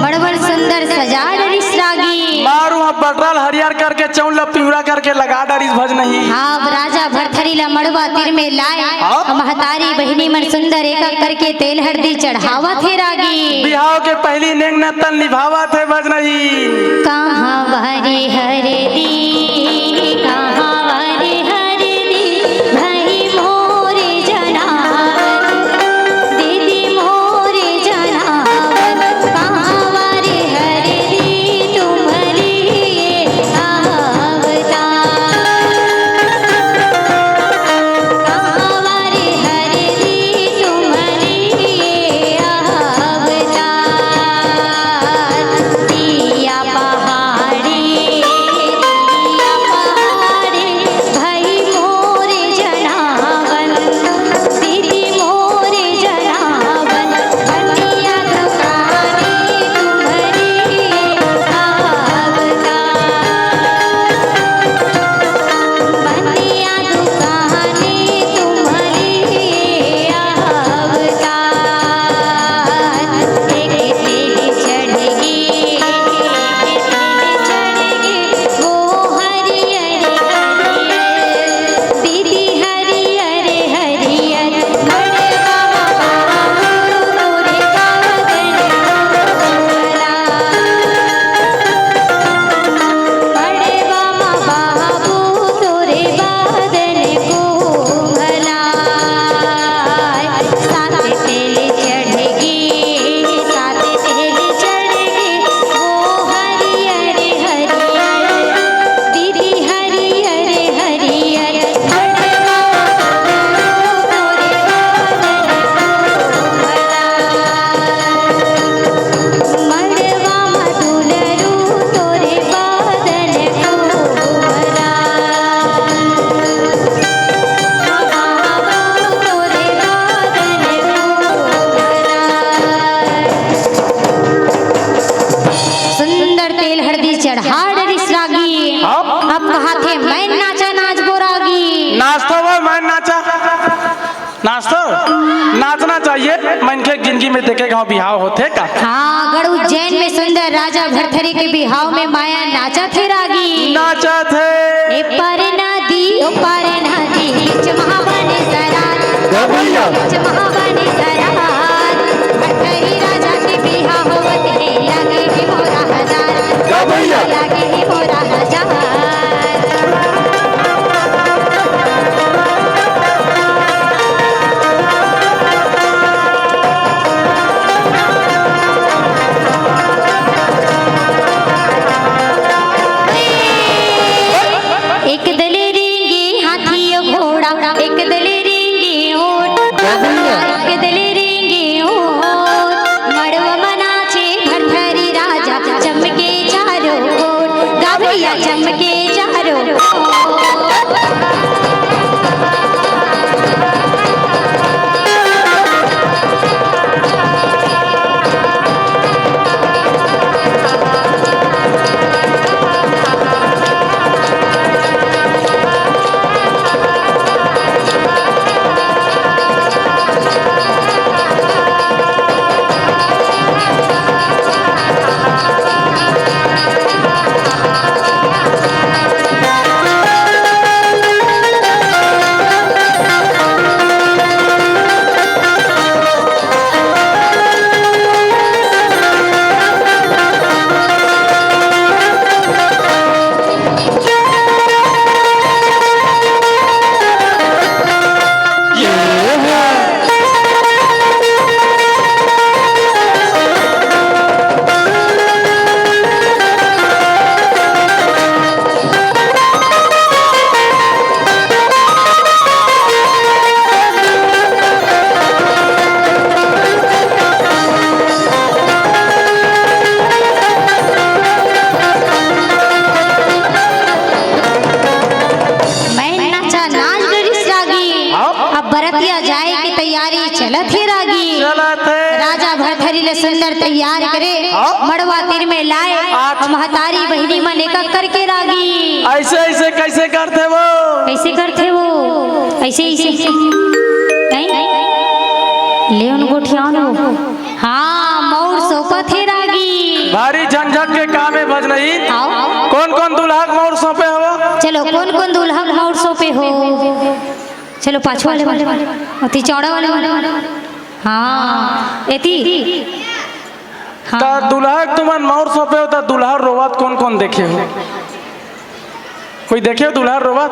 बड़ बड़ सुंदर सजा डरिस रागी। मारू ह बटरा ल हरियर करके, चौल ल पिवरा करके लगा डरिस भजनही। हाँ, अब राजा भरथरी ला मड़वा तीर में लाए। हाँ। महतारी बहिनी मन सुंदर एक एक करके तेल हरदी चढ़ावत हे रागी। बिहाव के पहली नेंग नतन निभावत हे भजनही। कहाँ वारी हरदी, कहाँ वारी हरदी, भाई मोरे जनावन, दीदी मोरे जनावन, कहाँ वारी हरदी तुम्हरी आवता, कहाँ वारी हरदी तुम्हरी आवता। दिया पहाड़ी, दिया पहाड़ी, भाई मोरे जनावन, दीदी मोरे जनावन, बनिया दुकानी तुम्हरी आवता, बनिया दुकानी तुम्हरी आवता। एक तेल चढ़ गे, एक तेल चढ़ गे, वो हरियर हरियर, दीदी हरियर हरियर, मड़वा म बाबू तोरे बादन कोमला, मड़वा म बाबू तोरे बादन कोमला। सात तेल चढ़ गे, सात तेल चढ़ गे, ओ हरियर हरियर, दीदी हरियर हरियर, मड़वा म दुलरू तोरे बादन कोमला, मड़वा म दुलरू तोरे बादन कोमला। सुंदर तेल हरदी चढ़ा डरिस रागी। हाँ। अब कहाथे, "मैं नाचा नाचबो रागी।" नाचथो वो, मैं नाचा। नाचथो। नाचना चाहिए। मनखे के जिंदगी में देखे घाव बिहाव होथे का? हाँ, गढ़ उज्जैन में सुंदर राजा भरथरी के बिहाव में माया नाचत हे रागी। नाचत हे। ए पार नदी, ओ पार नदी, बीच महावन सरार। का भैया? बीच महावन सरार। भरथरी राजा के बिहाव होवत हे, लागे हे मोरा हजार। का भैया? लागे हे मोरा हजार। एक दल रेंगे हाथी अउ घोड़ा, एक दल रेंगे ऊंट। तैयार करे, हाँ। मड़वा तीर में लाए, अच्छा। महतारी बहिनी मन एक एक करके रागी। ऐसे, ऐसे कैसे करथे वो? कैसे करथे वो? ऐसे, ऐसे। नहीं? ले उन गोठियाओ न वो। हाँ, मउर सौंपत हे रागी। भारी झंझट के काम हे भजनही। आओ। कौन कौन दूल्हा के मउर सौंपे हव? चलो, कौन कौन दूल्हा के मउर सौंपे हो? चलो, पाछू वाले मन। अति चौड़ा वाले मन। हाँ, एती। हाँ। त दूल्हा के तुमन मउर सौंपे हो, त दूल्हा रोवत कौन कौन देखे हो? कोई देखे हो दूल्हा रोवत?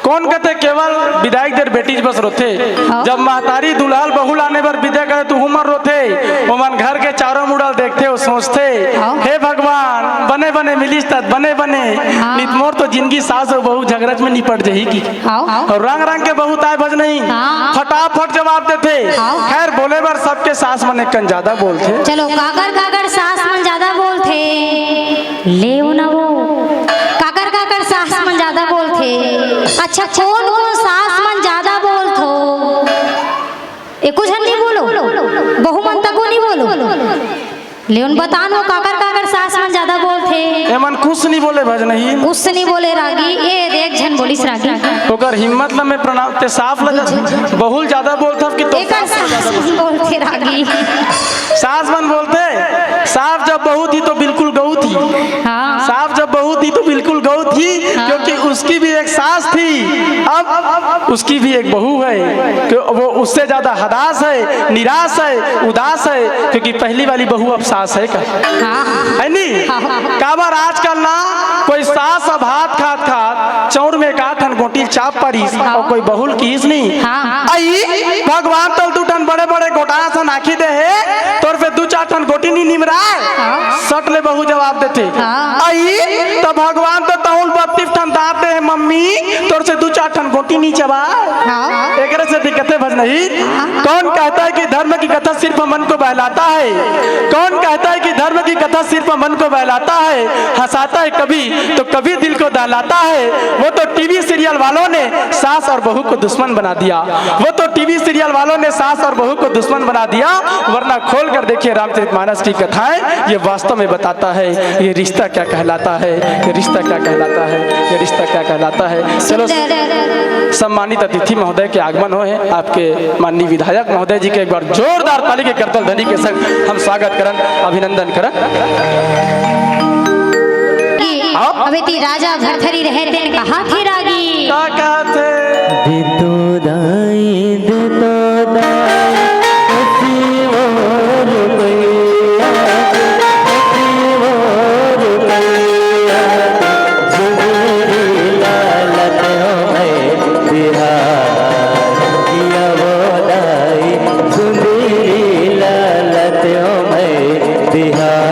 कौन कथे केवल बिदाई के देर बेटी बस रोथे। हाँ। जब महतारी दूल्हा ल बहू लाने बर बिदा करे, त उमन रोथे। ओमन घर के चारों मुड़ा ल देखथे, वो सोचथे, हाँ। हे भगवान, बने बने मिलिस त बने बने, हाँ। नित मोर तो जिंदगी सास अउ बहू झगड़च में निपट जही की। हाँ। अउ रंग रंग के बहू त आय भजनही। हाँ। फटाफट जवाब देथे। हाँ। खैर, बोले बर सबके सास मन एक कन ज्यादा बोलथे। चलो, काकर काकर सास मन ज्यादा बोलथे? ले ना वो। काकर काकर सास मन ज्यादा बोलथे? अच्छा, कौन कौन सास मन ज्यादा बोलथो? एको झन नहीं बोलो, बहू मन तको नहीं बोलो। ले उन बता न वो काकर काकर सास मन ज्यादा बोलथे? एमन कुछ नहीं बोले भजनही। कुछ नहीं बोले रागी। ए देख, झन बोलिस रागी। ओकर हिम्मत ल मैं प्रणाम, ते सास ल जा-, बहू ल ज्यादा बोलथव कि तो एकर सास ल ज्यादा सास बोलथव? मन बोलथे रागी। सास मन बोलथे, सास जब बहू थी तो बिल्कुल गऊ थी। हाँ। सास जब बहू थी तो बिल्कुल गऊ थी, हाँ। क्योंकि उसकी भी एक सास थी, अब उसकी भी एक बहू है, कि वो उससे ज्यादा हदास है, निराश है, उदास है, क्योंकि पहली वाली बहू अब सास है का? हाँ। है नी? हाँ। काबर आजकल ना कोई सास अब भात खात खात चौर में का ठन गोटी चाप पारिस, हाँ। अउ कोई बहू ल किहिस नहीं। हाँ। अई भगवान तोल दू ठन बड़े बड़े गोटाना सन आँखी दे हे, तोर से दू चार ठन गोटी नहीं निमराय। हाँ। सट ले बहू जवाब देथे। हाँ। अई त भगवान तो तहुल बत्तीस ठन दांत दे हे मम्मी, तोर से दू चार ठन गोटी नहीं चबाय। हाँ। एकरे से दिक्कत हे भजनही। हाँ। कौन कहता है कि धर्म की कथा सिर्फ मन को बहलाता है? कौन कहता है कि धर्म की कथा सिर्फ मन को बहलाता है, हंसाता है कभी तो कभी दिल को दहलाता है? वो तो टीवी सीरियल वालों ने सास और बहू को दुश्मन बना दिया। वो तो टीवी सीरियल वालों ने सास और बहू को दुश्मन बना दिया, वरना खोल कर देखिए रामचरितमानस की कथाएं, ये वास्तव में बताता है ये रिश्ता क्या कहलाता है, ये रिश्ता क्या कहलाता है, ये रिश्ता क्या कहलाता है। चलो, सुंदर। सम्मानित अतिथि महोदय के आगमन होय हे, आपके माननीय विधायक महोदय जी के एक बार जोरदार ताली के करतल ध्वनि के संग हम स्वागत करन, अभिनंदन करन। हाँ? अब एती राजा भरथरी रहे तेन कहाथे रागी। का कहाथे? दे तो दाई, दे तो दाई, अस्सी वो रुपया, अस्सी वो रुपया, जुगेरी लालत हो मैं बिहार, किया वो दाई, जुगेरी लालत हो मैं बिहार।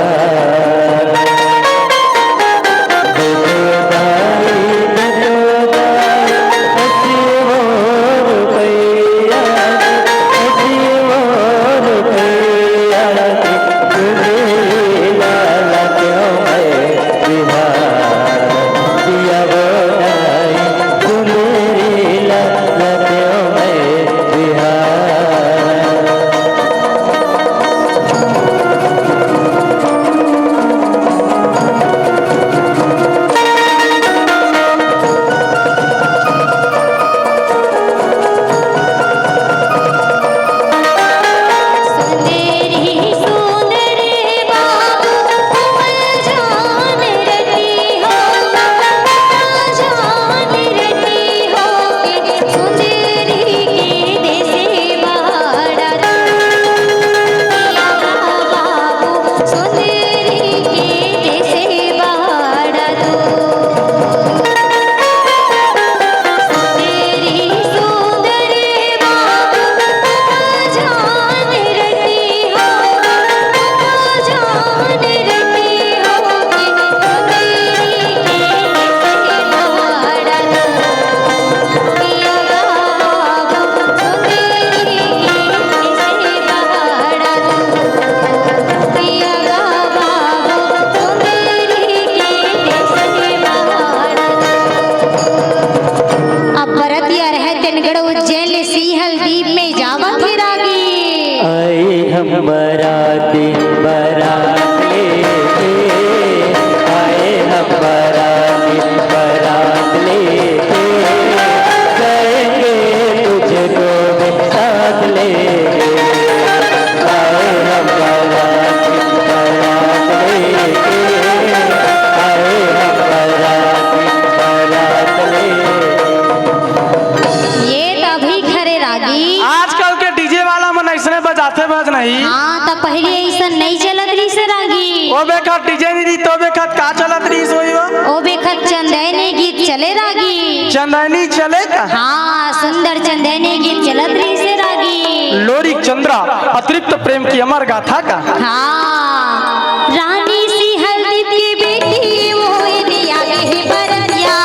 बेखत डीजे नहीं रही, तो बेखत का चलत रही सोई वो? ओ बेखत चंदैनी गीत चले रागी। चंदैनी चले का? हाँ, सुंदर चंदैनी गीत चलत रही से रागी। लोरिक चंद्रा, अतृप्त प्रेम की अमर गाथा का। हाँ, रानी सी हल्दी की बेटी वो, ये दिया के ही बरतिया।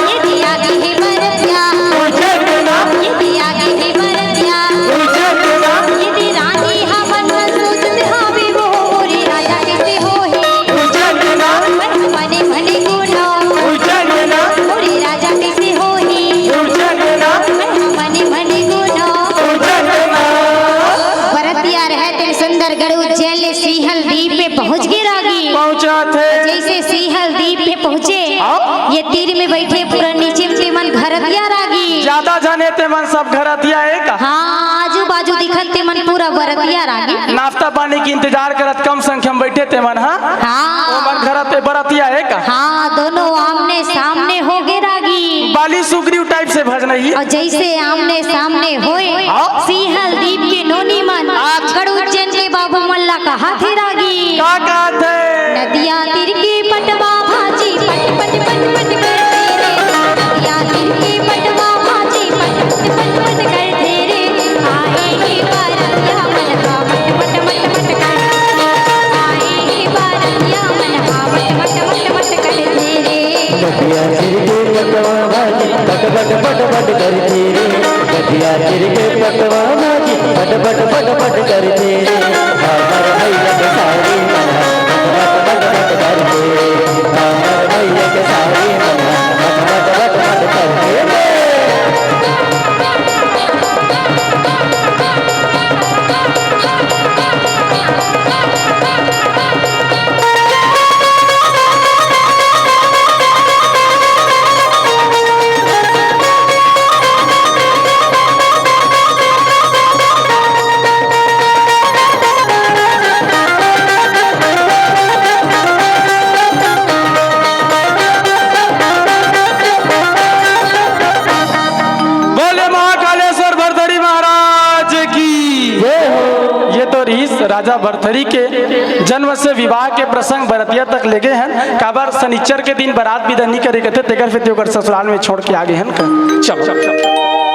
ये दिया के ही बरतिया। ये दिया के ही बरतिया। ये दी रानी हमन सोचत हावे वो, मोरे राजा कैसे होही। मने मने गुनो। मोरे राजा कैसे होही। मने मने गुनो। बरतिया रहे तेन सुंदरगढ़ उज्जैन ले सीहल दीप पे पहुंच गे रागी। पहुंचा थे। जैसे सीहल दीप पे पहुंचे, हाँ। ये तीर में बैठे पूरा नीचे में तेमन घरतिया रागी। ज्यादा झन हे तेमन सब घरतिया हे का? हाँ, आजू बाजू दिखत तेमन पूरा बरतिया रागी। नाश्ता पानी के इंतजार करत कम संख्या में बैठे तेमन, हाँ? हाँ। ओमन घरत बरतिया हे का? हाँ, दोनों आमने सामने हो गे रागी। बाली सुग्रीव टाइप से भजन ही। और जैसे आमने सामने होए, हाँ। सीहल दीप के नोनी मन, आज। गढ़ उज्जैन के बाबू मन ला कहा थे रागी। का कहा थे? नदिया तीर के पटवा भाजी, पट पट पट पट करथे रे। नदिया तीर के पटवा भाजी, पट पट पट पट करथे रे। आए हे बरतिया मन हा, मट मट मट मट करथे रे। आए हे बरतिया मन हा, मट मट मट मट करथे रे। नदिया तीर के पटवा भाजी, पट पट पट पट करथे रे। नदिया तीर के पटवा भाजी, पट पट पट पट करथे रे। हमर भैया के सारी मन हा, पट पट पट पट करथे रे। हमर भैया के सारी मन हा, पट पट पट पट करथे रे। बोले महाकालेश्वर भरथरी महाराज की। जय हो। ये तो रहिस राजा भरथरी के जन्म से विवाह के प्रसंग बरतिया तक लेगे हन। काबर सनिच्चर के दिन बरात बिदा नी करे कथे, तेकर सेती ओकर ससुराल में छोड़ के आगे हन का। चलो।